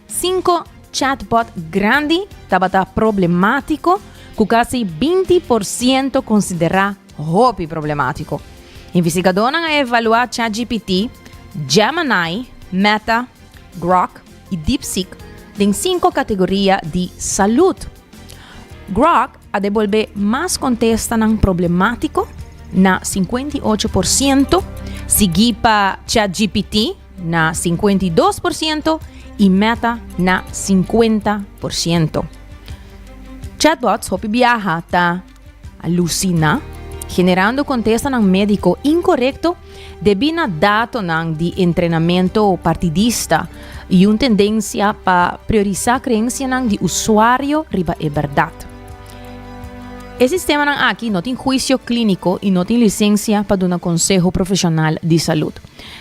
Cinco chatbot grandi tabata problemátiko, ku kasi 20 por siento konsiderá hopi problemátiko. Investigadónan a evaluá ChatGPT, Gemini, Meta, Grok i DeepSeek den cinco kategoria di salud. Grok a debolbé mas kontestanan problemátiko na 58 por siento, siguí pa ChatGPT, na 52 por ciento y Meta na 50 por ciento. Chatbots hopi biaha ta alucina, generando contestanan medico incorrecto debí na datonan di entrenamento partidista y un tendencia pa priorisa creencianan di usuario riba e berdad. E sistemanan aki no tin huicio clinico y no tin licencia pa duna conseho profesional di salud.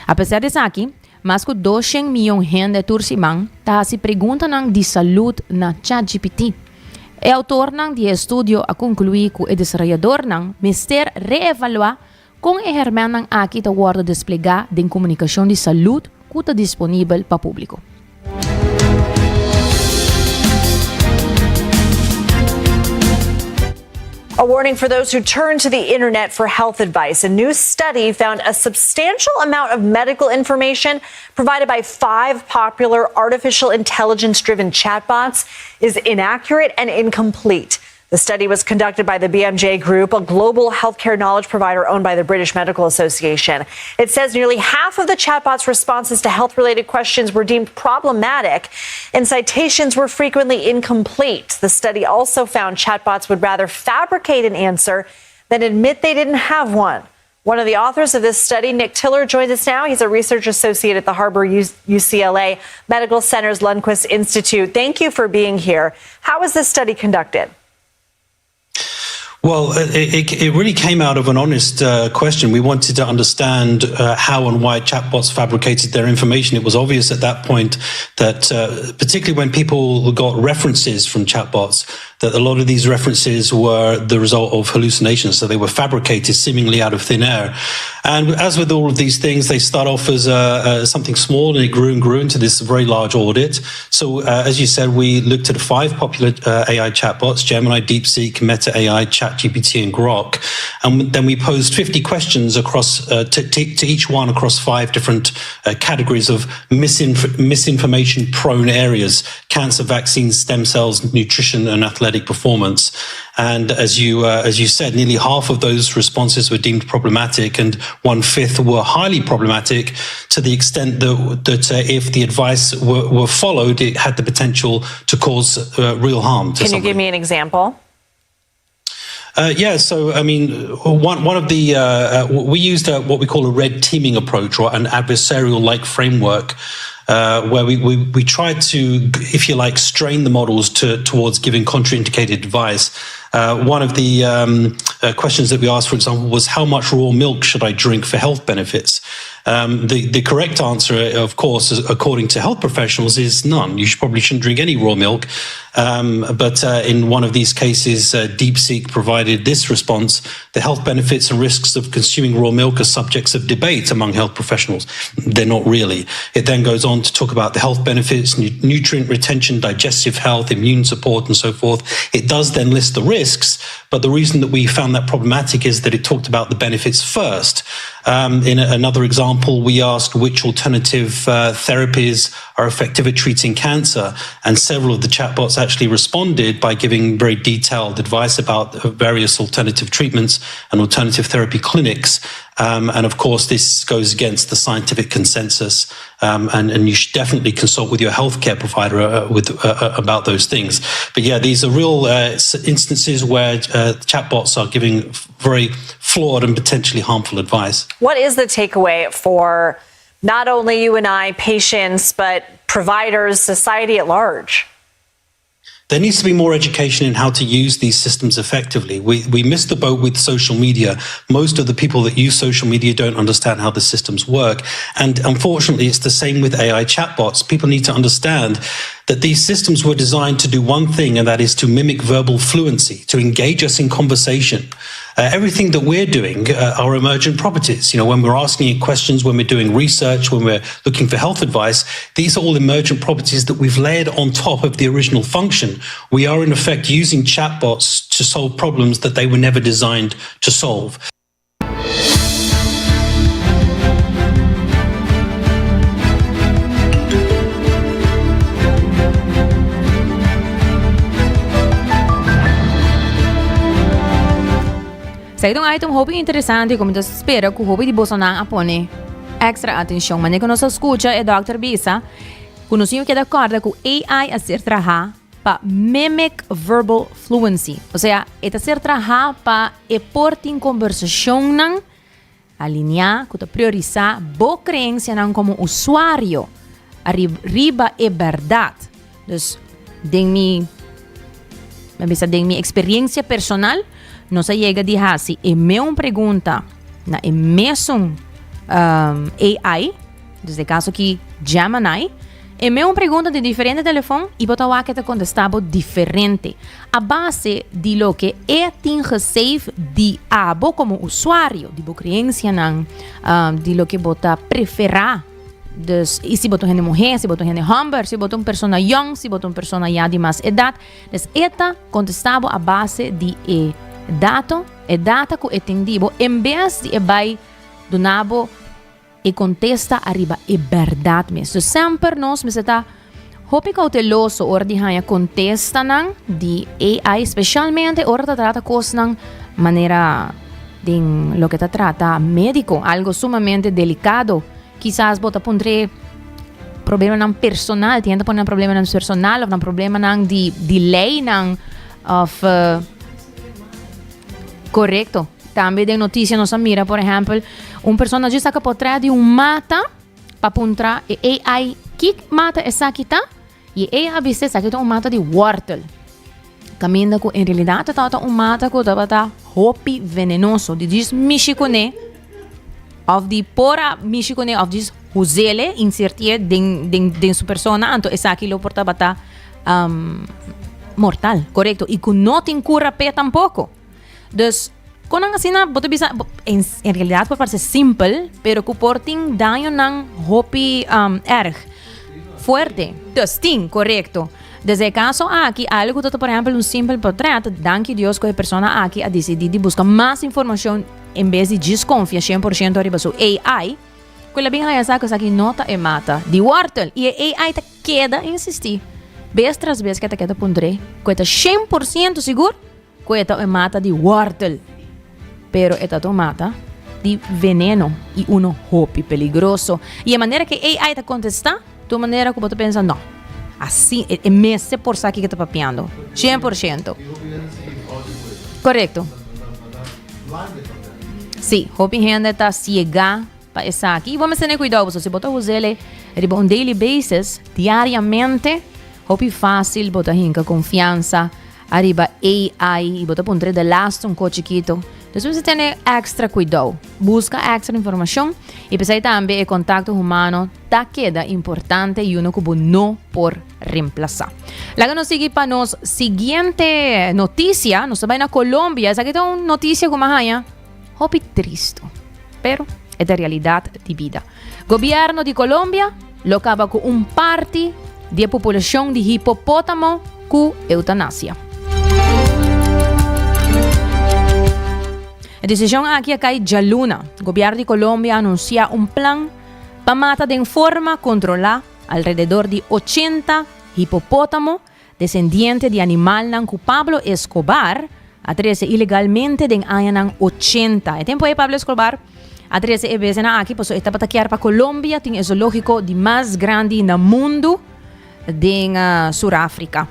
Apesar di esaki, mas ku doshen mion hende tur siman ta hasi preguntanan di salud na ChatGPT. E outornan di e estudio a konkluí ku e desaroyadornan mester reevaluá kon e hèrmènnan aki ta wòrdu desplegá den komunikashon di salud ku ta disponibel pa públiko. A warning for those who turn to the internet for health advice. A new study found a substantial amount of medical information provided by five popular artificial intelligence driven chatbots is inaccurate and incomplete. The study was conducted by the BMJ Group, a global healthcare knowledge provider owned by the British Medical Association. It says nearly half of the chatbot's responses to health related questions were deemed problematic and citations were frequently incomplete. The study also found chatbots would rather fabricate an answer than admit they didn't have one. One of the authors of this study, Nick Tiller, joins us now. He's a research associate at the Harbor UCLA Medical Center's Lundquist Institute. Thank you for being here. How was this study conducted? Well, it, it, it, really came out of an honest uh, question. We wanted to understand uh, how and why chatbots fabricated their information. It was obvious at that point that, uh, particularly when people got references from chatbots, that a lot of these references were the result of hallucinations. So they were fabricated seemingly out of thin air. And as with all of these things, they start off as uh, uh, something small and it grew and grew into this very large audit. So, uh, as you said, we looked at five popular uh, AI chatbots Gemini, DeepSeek, Meta AI, ChatGPT, and Grok. And then we posed 50 questions across uh, to, to, to each one across five different uh, categories of misinf- misinformation prone areas cancer vaccines, stem cells, nutrition, and athletic performance. And as you, uh, as you said, nearly half of those responses were deemed problematic, and one fifth were highly problematic to the extent that, that uh, if the advice were, were followed, it had the potential to cause uh, real harm. To Can somebody. you give me an example? Yeah, so I mean, one, one of the, uh, we used a, what we call a red teaming approach or an adversarial like framework. Uh, where we, we, we tried to, if you like, strain the models to, towards giving contraindicated advice. Uh, one of the um, uh, questions that we asked, for example, was how much raw milk should I drink for health benefits? Um, the, the correct answer, of course, according to health professionals, is none. You should, probably shouldn't drink any raw milk. Um, but uh, in one of these cases, uh, DeepSeek provided this response The health benefits and risks of consuming raw milk are subjects of debate among health professionals. They're not really. It then goes on to talk about the health benefits, nu- nutrient retention, digestive health, immune support, and so forth. It does then list the risks, but the reason that we found that problematic is that it talked about the benefits first. Um, in a, another example, we asked which alternative uh, therapies are effective at treating cancer, and several of the chatbots actually responded by giving very detailed advice about various alternative treatments and alternative therapy clinics. Um, and of course, this goes against the scientific consensus, um, and, and you should definitely consult with your healthcare provider uh, with uh, uh about those things. But yeah, these are real uh, instances where uh, chatbots are giving very flawed and potentially harmful advice. What is the takeaway for not only you and I, patients, but providers, society at large? There needs to be more education in how to use these systems effectively. We, we missed the boat with social media. Most of the people that use social media don't understand how the systems work. And unfortunately, it's the same with AI chatbots. People need to understand that these systems were designed to do one thing, and that is to mimic verbal fluency, to engage us in conversation. Uh, everything that we're doing uh, are emergent properties. You know, when we're asking questions, when we're doing research, when we're looking for health advice, these are all emergent properties that we've layered on top of the original function. We are, in effect, using chatbots to solve problems that they were never designed to solve. Esaki ta un item hopi interesante ku mi ta spera ku hopi di bosonan a pone extra atenshon. Manera ku nos a skucha e dòkter bisa ku nos tin ku keda kòrda ku AI a ser trahá pa mimic verbal fluency. Osea, e ta ser trahá pa e por tin kombersashonnan Alineá ku ta priorisá bo kreensianan komo usuario riba e bèrdat. Dus, den mi, mi bisa den mi eksperiensia personal, nos a yega di hasi e meun pregunta na e mesun AI, dus den kaso aki Gemini, E meun pregunta di diferente telefon y bo ta wak e ta contesta bo diferente a base di loke e tin gesave di abo como usuario, di bo creencianan, di loke bo ta prefera. Dus, y si bo ta un hende muhe, si bo ta un hende homber, si bo ta un persona yong, si bo ta un persona ya di mas edad. Dus e ta contesta bo a base di e dato, e data cu e tin di bo, en bes di e bay duna bo E kontesta ariba e bèrdat mes. So semper nos mester ta hopi kouteloso ora di haña kontestanan di AI, spesialmente ora ta trata kosnan manera den loke ta trata médiko, algo sumamente delikado. Kisas bo ta puntr'é problemanan personal, tin hende ta pone nan problemanan personal òf nan problemanan di di leinan òf korekto. Tambe den noticia nos a mira, por ehempel, un persona dje saca potret di un mata pa puntra e AI ki mata esaki ta y e AI a bisa esaki ta un mata di wortel. Caminda cu en realidad ta tabata un mata cu tabata hopi venenoso. Di djis mishi cune of di por a mishi cune of djis huzele, insertie den, den, den su persona, anto esaki lo por tabata um, mortal. Correcto. Y cu no tin cura p'e tampoco. Dus, kon nan asina bo ta bisa, en, en realidad por parse simpel, pero ku por tin dañonan hopi um, erg. Fuerte. Dus tin, korekto. Dus e kaso aki, algo ku ta por ehempel un simpel portret, danki Dios ku e persona aki a disidí di buska mas informashon en bes di djis konfia 100% riba su AI, ku el a bin haña sa ku esaki no ta e mata di wortel. I e AI ta keda insistí bes tras bes ku e ta keda puntr'é ku e ta 100% sigur Ku e ta un mata di wòrtel, pero e ta un mata di veneno i uno hopi peligroso. I e manera ku e AI ta kontestá ta un manera ku bo ta pensa, no, asi e mester por sa kiko ta papiando, 100%. Korekto. Sí, hopi hende ta ciega pa esaki. Y bo mester tene cuidao pasobra si bo ta us'ele riba un daily basis, diariamente, hopi facil bo ta hinca confiansa ariba AI y bo ta puntra e de laatste un ko chikito. Dus bo mester tene extra cuidao. Busca extra informacion y p'esei tambe e contacto humano ta keda importante y uno cu bo no por reemplasa. Laga nos sigui pa nos siguiente noticia. Nos ta bai na Colombia. Esaki ta un noticia cu mi a haña hopi tristo, pero e ta realidad di bida. Gobierno di Colombia lo caba cu un parti di e populacion di hipopotamo cu eutanasia. E decision aki a cay djaluna. Gobierno di Colombia a anuncia un plan pa mata den forma controla alrededor di ochenta hipopotamo desendiente di animalnan ku Pablo Escobar a trese ilegalmente den añanan ochenta. E tempu ei Pablo Escobar a trese e besenan aki pasobra e tabata kier pa Colombia tin e zoológiko di mas grandi na mundu den Sur Afrika.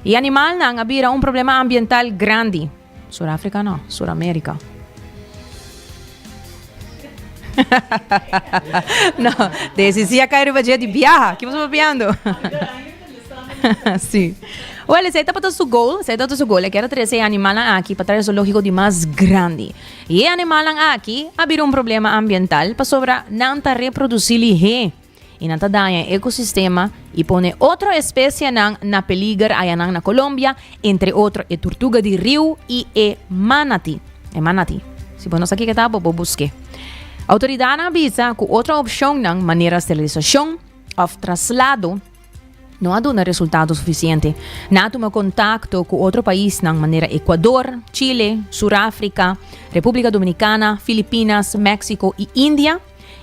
E animalnan a bira un problema ambiental grandi. Sur Afrika no, Sur Amerika. No, desi si a kai riba dje di biaha. Ki boso papiando? Sí. Wel, esei tabata su goal, esei tabata su goal. E kier a trese e animalnan aki pa trae zoológico di mas grandi. I e animalnan aki a bira un problema ambiental pasobra nan ta reproducí lihé. I nan ta daña e ekosistema i pone otro espesienan na peliger ayanan na Colombia, entre otro e turtuga di riu i e manati. E manati. Si bo no sa kiko ta, bo por busk'é. Outoridatnan a bisa ku otro opshonnan manera sterilisashon òf traslado no a duna resultado sufisiente. Nan a tuma kontakto ku otro paisnan manera Ecuador, Chile, Sur Afrika, Repúblika Dominikana, Filipinas, Mexico i India.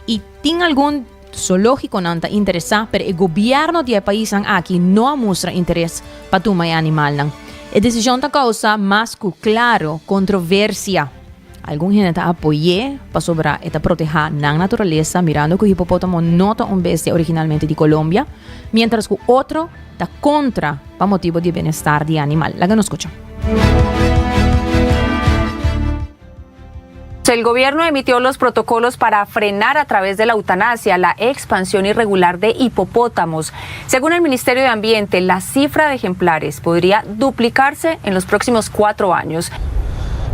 I tin algun zoológiconan ta interesá, pero e gobierno di e paisnan aki no a mustra interes pa tuma e animalnan. E desishon ta kousa mas ku klaro kontroversia. Algun hende ta apoy'é pasobra e ta protehá nan naturalesa mirando ku hipopótamo no ta un bestia originalmente di Colombia, miéntras ku otro ta kontra pa motibu di e benestar di e animal. Laga nos skucha. El gobierno emitió los protocolos para frenar a través de la eutanasia la expansión irregular de hipopótamos. Según el Ministerio de Ambiente, la cifra de ejemplares podría duplicarse en los próximos cuatro años.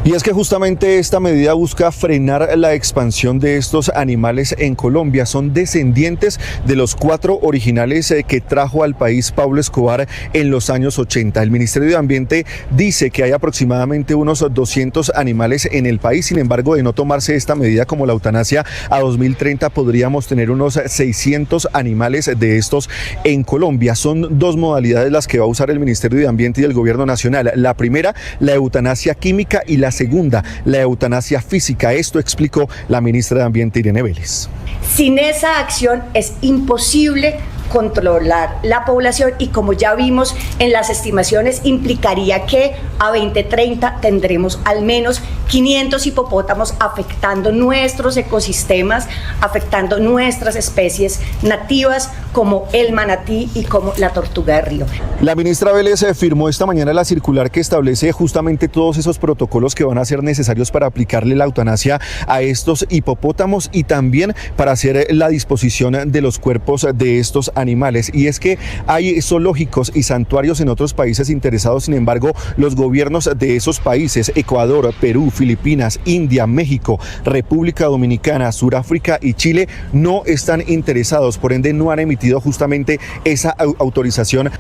Y es que justamente esta medida busca frenar la expansión de estos animales en Colombia. Son descendientes de los cuatro originales eh, que trajo al país Pablo Escobar en los años 80. El Ministerio de Ambiente dice que hay aproximadamente unos 200 animales en el país. Sin embargo, de no tomarse esta medida como la eutanasia a 2030 podríamos tener unos 600 animales de estos en Colombia. Son dos modalidades las que va a usar el Ministerio de Ambiente y el Gobierno Nacional. La primera, la eutanasia química y la segunda, la eutanasia física. Esto explicó la ministra de Ambiente, Irene Vélez. Sin esa acción es imposible controlar la población y como ya vimos en las estimaciones implicaría que a 2030 tendremos al menos 500 hipopótamos afectando nuestros ecosistemas, afectando nuestras especies nativas como el manatí y como la tortuga de río. La ministra Vélez eh, firmó esta mañana la circular que establece justamente todos esos protocolos que van a ser necesarios para aplicarle la eutanasia a estos hipopótamos y también para hacer la disposición de los cuerpos de estos animales. Y es que hay zoológicos y santuarios en otros países interesados, sin embargo, los gobiernos de esos países, Ecuador, Perú, Filipinas, India, México, República Dominicana, Sudáfrica y Chile, no están interesados, por ende no han emitido justamente esa autorización.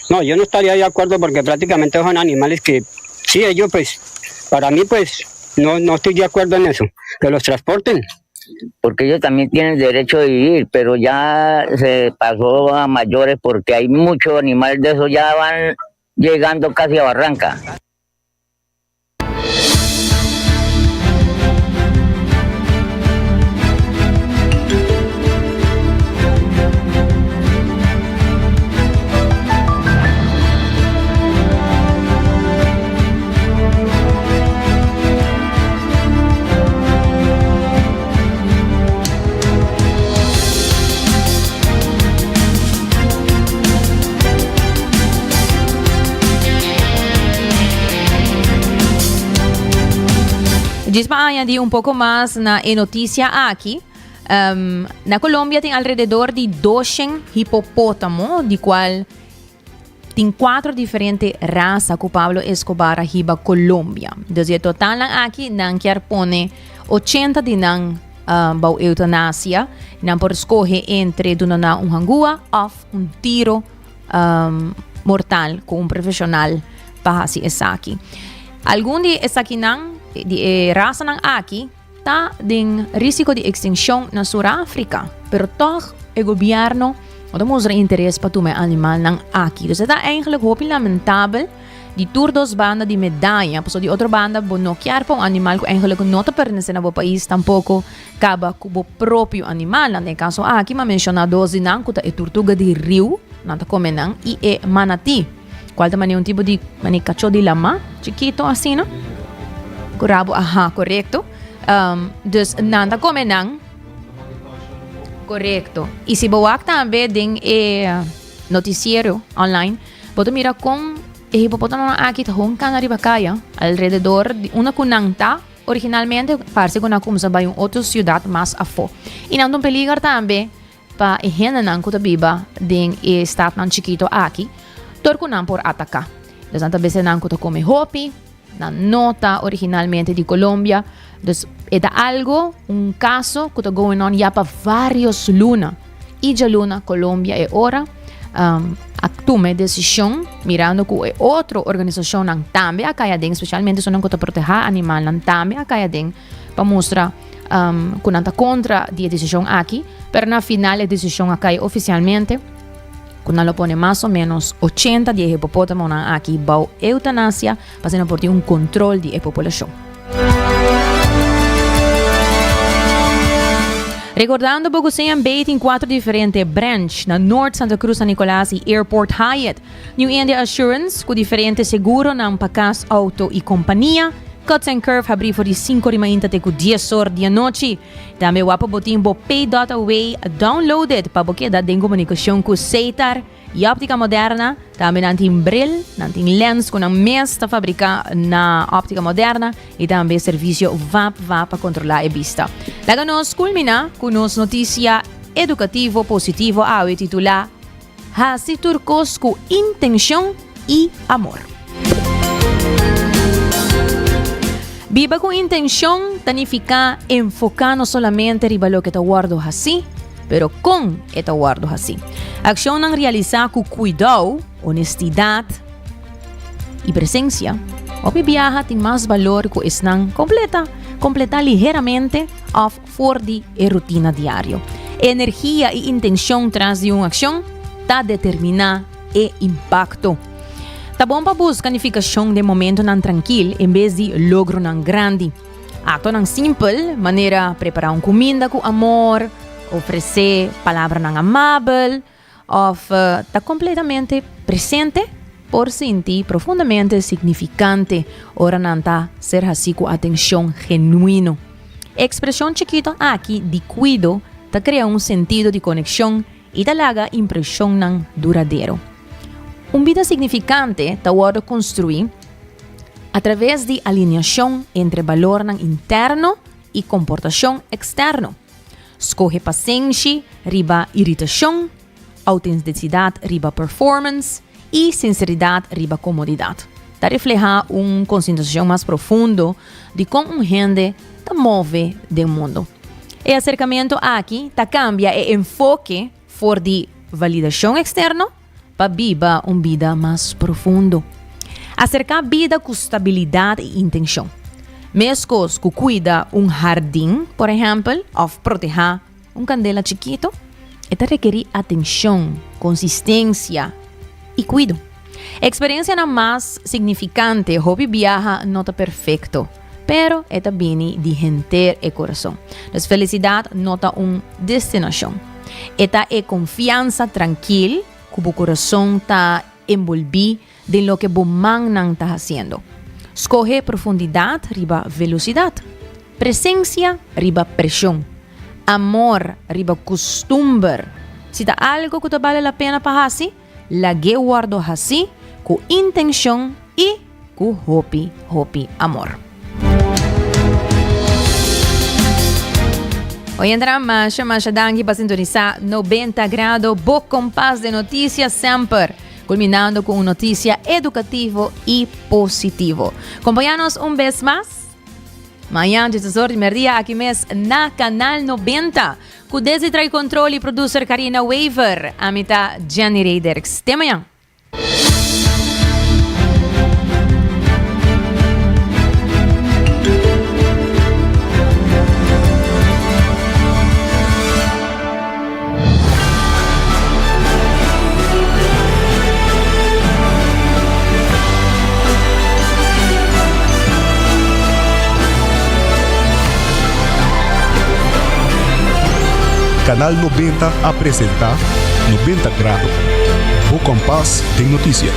No, yo no estaría de acuerdo porque prácticamente son animales que, sí, ellos pues, para mí pues, no, no estoy de acuerdo en eso, que los transporten. Porque ellos también tienen derecho de vivir, pero ya se pasó a mayores porque hay muchos animales de esos ya van llegando casi a Barranca. Djis pa añadi un poco mas na e noticia aki, um, na Colombia tin alrededor di 200 hipopótamo, di cual tin cuatro diferente raza cu Pablo Escobar a hiba Colombia. Dus e totalnan aki nan kier pone 80 di nan um, bou eutanasia. Nan por scoge entre duna nan un hangua of un tiro um, mortal cu un profesional pa haci esaki. Algun di esakinan, di e razanan aki, ta den risico di extincion na Sur Afrika, pero toch e gobierno no ta mustra interes pa tuma e animalnan aki. Dus e ta eigenlijk hopi lamentabel di tur dos banda di medaya, pasobra di otro banda bo no kier pa un animal cu eigenlijk no ta pertenece na bo pais tampoco Kaba ku bo propio animalnan. Den e kaso aki m'a menshoná dos di nan ku ta e turtuga di riu, nan ta kome nan, i e manatí, kual ta manera un tipo di manera kachó di lamá, chikito asina, ku rabo, aha, korekto. Dus nan ta kome nan, korekto. I si bo wak tambe den e notisiero online, bo ta mira kon e hipopotamonan aki ta hon kana riba kaya alrededor di unda ku nan ta. Originalmente parse ku nan a kumsa bai un otro siudat mas afó. I nan ta un peliger tambe pa e hendenan ku ta biba den e statnan chikito aki, dor ku nan por ataká. Dus nan ta bese nan ku ta kome hopi, nan no ta originalmente di Colombia. Dus e ta algo, un kaso ku ta going on ya pa vários luna. I djaluna Colombia e ora a tuma e desishon mirando ku e otro organisashonnan tambe a kai aden, spesialmente esunnan ku ta protehá animalnan tambe a kai aden pa mustra ku nan ta kontra di e desishon aki. Pero na final e desishon a kai ofisialmente ku nan lo pone mas o ménos ochenta di e hipopotamonan aki bou eutanasia pa asina por tin un kontrol di e populashon. Recordando bo cu CMB tin cuatro diferente branch na Noord, Santa Cruz, San Nicolas y Airport Hyatt. New India Assurance cu diferente seguronan pa cas, auto y compania. Cuts and Curve habri for di cinco di mainta te cu dies or di anochi. Tambe wak pa bo tin bo Pay dot Away downloaded pa bo keda den comunicacion cu Setar. Y Óptica Moderna, tambe nan tin bril, nan tin lens cu nan mes ta fabrica na Óptica Moderna y tambe servicio vap vap pa controla e bista. Laga nos culmina cu nos noticia educativo positivo awe titula Haci tur cos cu intencion y amor. Biba cu intencion ta nifica enfoca no solamente riba loke ta wordo haci, pero kon e ta wòrdu hasí. Akshonnan realisá ku kuidou, honestidat i presensia, hopi biaha tin mas balor ku esnan kompleta, kompletá liheramente òf for di e rutina diario. E energia i intenshon tras di un akshon ta determiná e impakto. Ta bon pa buska nifikashon den momentonan trankil en bes di logronan grandi. Aktonan simpel, manera prepará un kuminda ku amor, ofresé palabranan amabel òf ta kompletamente presente, por sinti profundamente signifikante ora nan ta ser hasí ku atenshon genuino. E ekspreshon chikito aki di kuido ta krea un sentido di konekshon i ta laga impreshonnan duradero. Un bida signifikante ta wòrdu konstruí Atraves di alineashon entre balornan interno i komportashon eksterno. Skohe pasenshi riba iritashon, autentisidat riba performance i sinseridat riba komodidat. Ta reflehá un konsientishon mas profundo di kon un hende ta move den mundu. E aserkamentu aki ta kambia e enfoke for di validashon eksterno pa biba un bida mas profundo. Aserká bida ku stabilidat i intenshon. Meskos ku kuida un hardin, por ehèmpel, òf protehá un kandela chikitu, e ta rekerí atenshon, konsistensia i kuido. Eksperensianan mas signifikante hopi biaha no ta perfekto, pero e ta bini di henter e kurason. Nos felisidat no ta un destinashon. E ta e konfiansa trankil ku bo kurason ta enbolbí den loke bo mannan ta hasiendo. Skohe profundidat riba velosidat, presensia riba preshon, amor riba kustumber. Si ta algu ku ta bale la pena pa hasi, Lag'é wòrdu hasí ku intenshon i ku hopi, hopi amor. Oyentenan, masha masha danki pa sintonisa 90 Grado, bo kompas de noticia semper, kulminando ku un noticia edukativo i positivo. Kompañanos un bes mas mañan diesdos di merdia aki mes na Kanal 90 ku desde trai kontrol i producer Karina Wever. Ami ta Jenny Reyderks. Te mañan! Canal 90 a presenta 90 Grado. Bo kompas den notisia.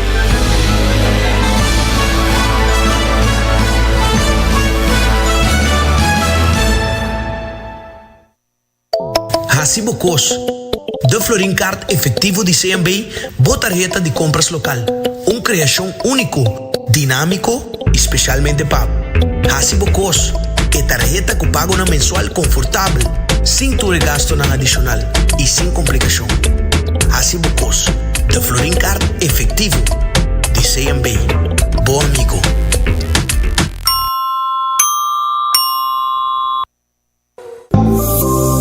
Hasi bo kos. De Florin Card Efectivo di CMB, bo tarheta di compras local. Un creacion unico, dinamico y specialmente pa bo. Hasi bo kos. E tarheta ku pagonan mensual konfortabel, sin tur e gastonan adishonal i sin komplikashon. Hasi bo kos. De Florin Card Efectivo di CMB. Bo amigo.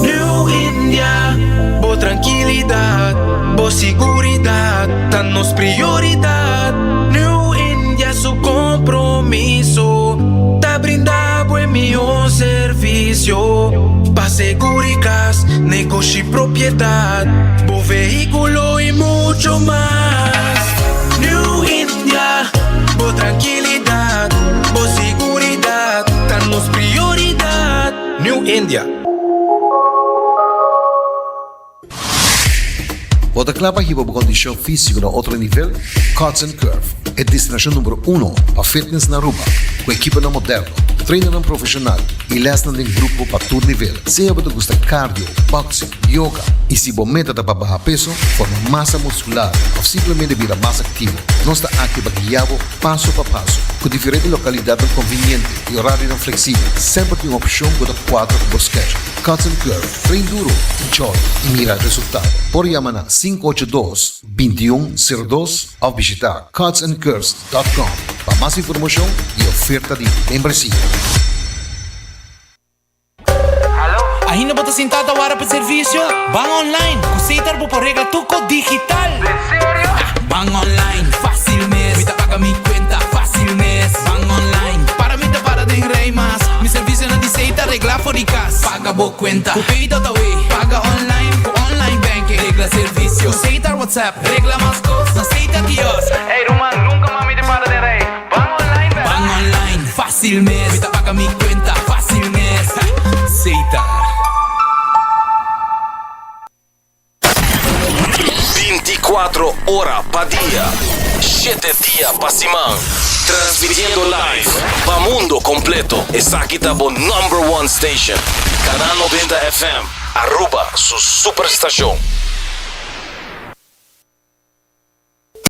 New India, bo trankilidat, bo siguridat ta nos prioridat. New India su kompromiso ta brinda bo e mihó servisio pa seguri kas, negoshi, propiedat, bo vehíkulo i mucho mas. New India, bo trankilidat, bo siguridat ta nos prioridat. New India. Bo ta kla pa hiba bo kondishon físiko na otro nivel? Cuts and Curve, e destinashon numero uno pa fitness na Aruba, ku ekiponan moderno, trainernan profeshonal i lèsnan den grupo pa tur nivel. Sea bo ta gusta cardio, boxing, yoga i si bo meta ta pa baha peso, forma masa muskular òf simplemente bira mas aktivo, nos ta aki pa guia bo paso pa paso. Ku diferente lokalidatnan konviniente i orarionan fleksibel, semper tin un opshon ku ta kuadra ku bo schedule. Cuts and Curve, train duro, enjoy i mira resultado. Por yama na 582 2102 òf bishita cutsandcurves dot com pa mas informashon i oferta di membresia. Ainda bo ta sintá ta wara pa servisio? Ban online! Ku Setar bo por regla tur kos digital! Den serio? Ban online, fásil mes! Mi ta paga mi kuenta fásil mes! Ban online, para mi ta para den rei mas! Mi servisionan di Setar regla for di kas! Paga bo kuenta ku Pay.awe! Paga online ku online banking! Regla servisio ku Setar WhatsApp! Regla mas kos na Setar kiosk! Ey ruman, nunka mas mi ta para den rei! Ban online bèl! Ban online, fásil mes! Mi ta paga mi kuenta fásil mes! Setar. 24 ora pa dia, shete dia pa siman, transmitiendo live pa mundo completo. Esaki ta bo number one station, Canal 90 FM, Aruba su superstacion.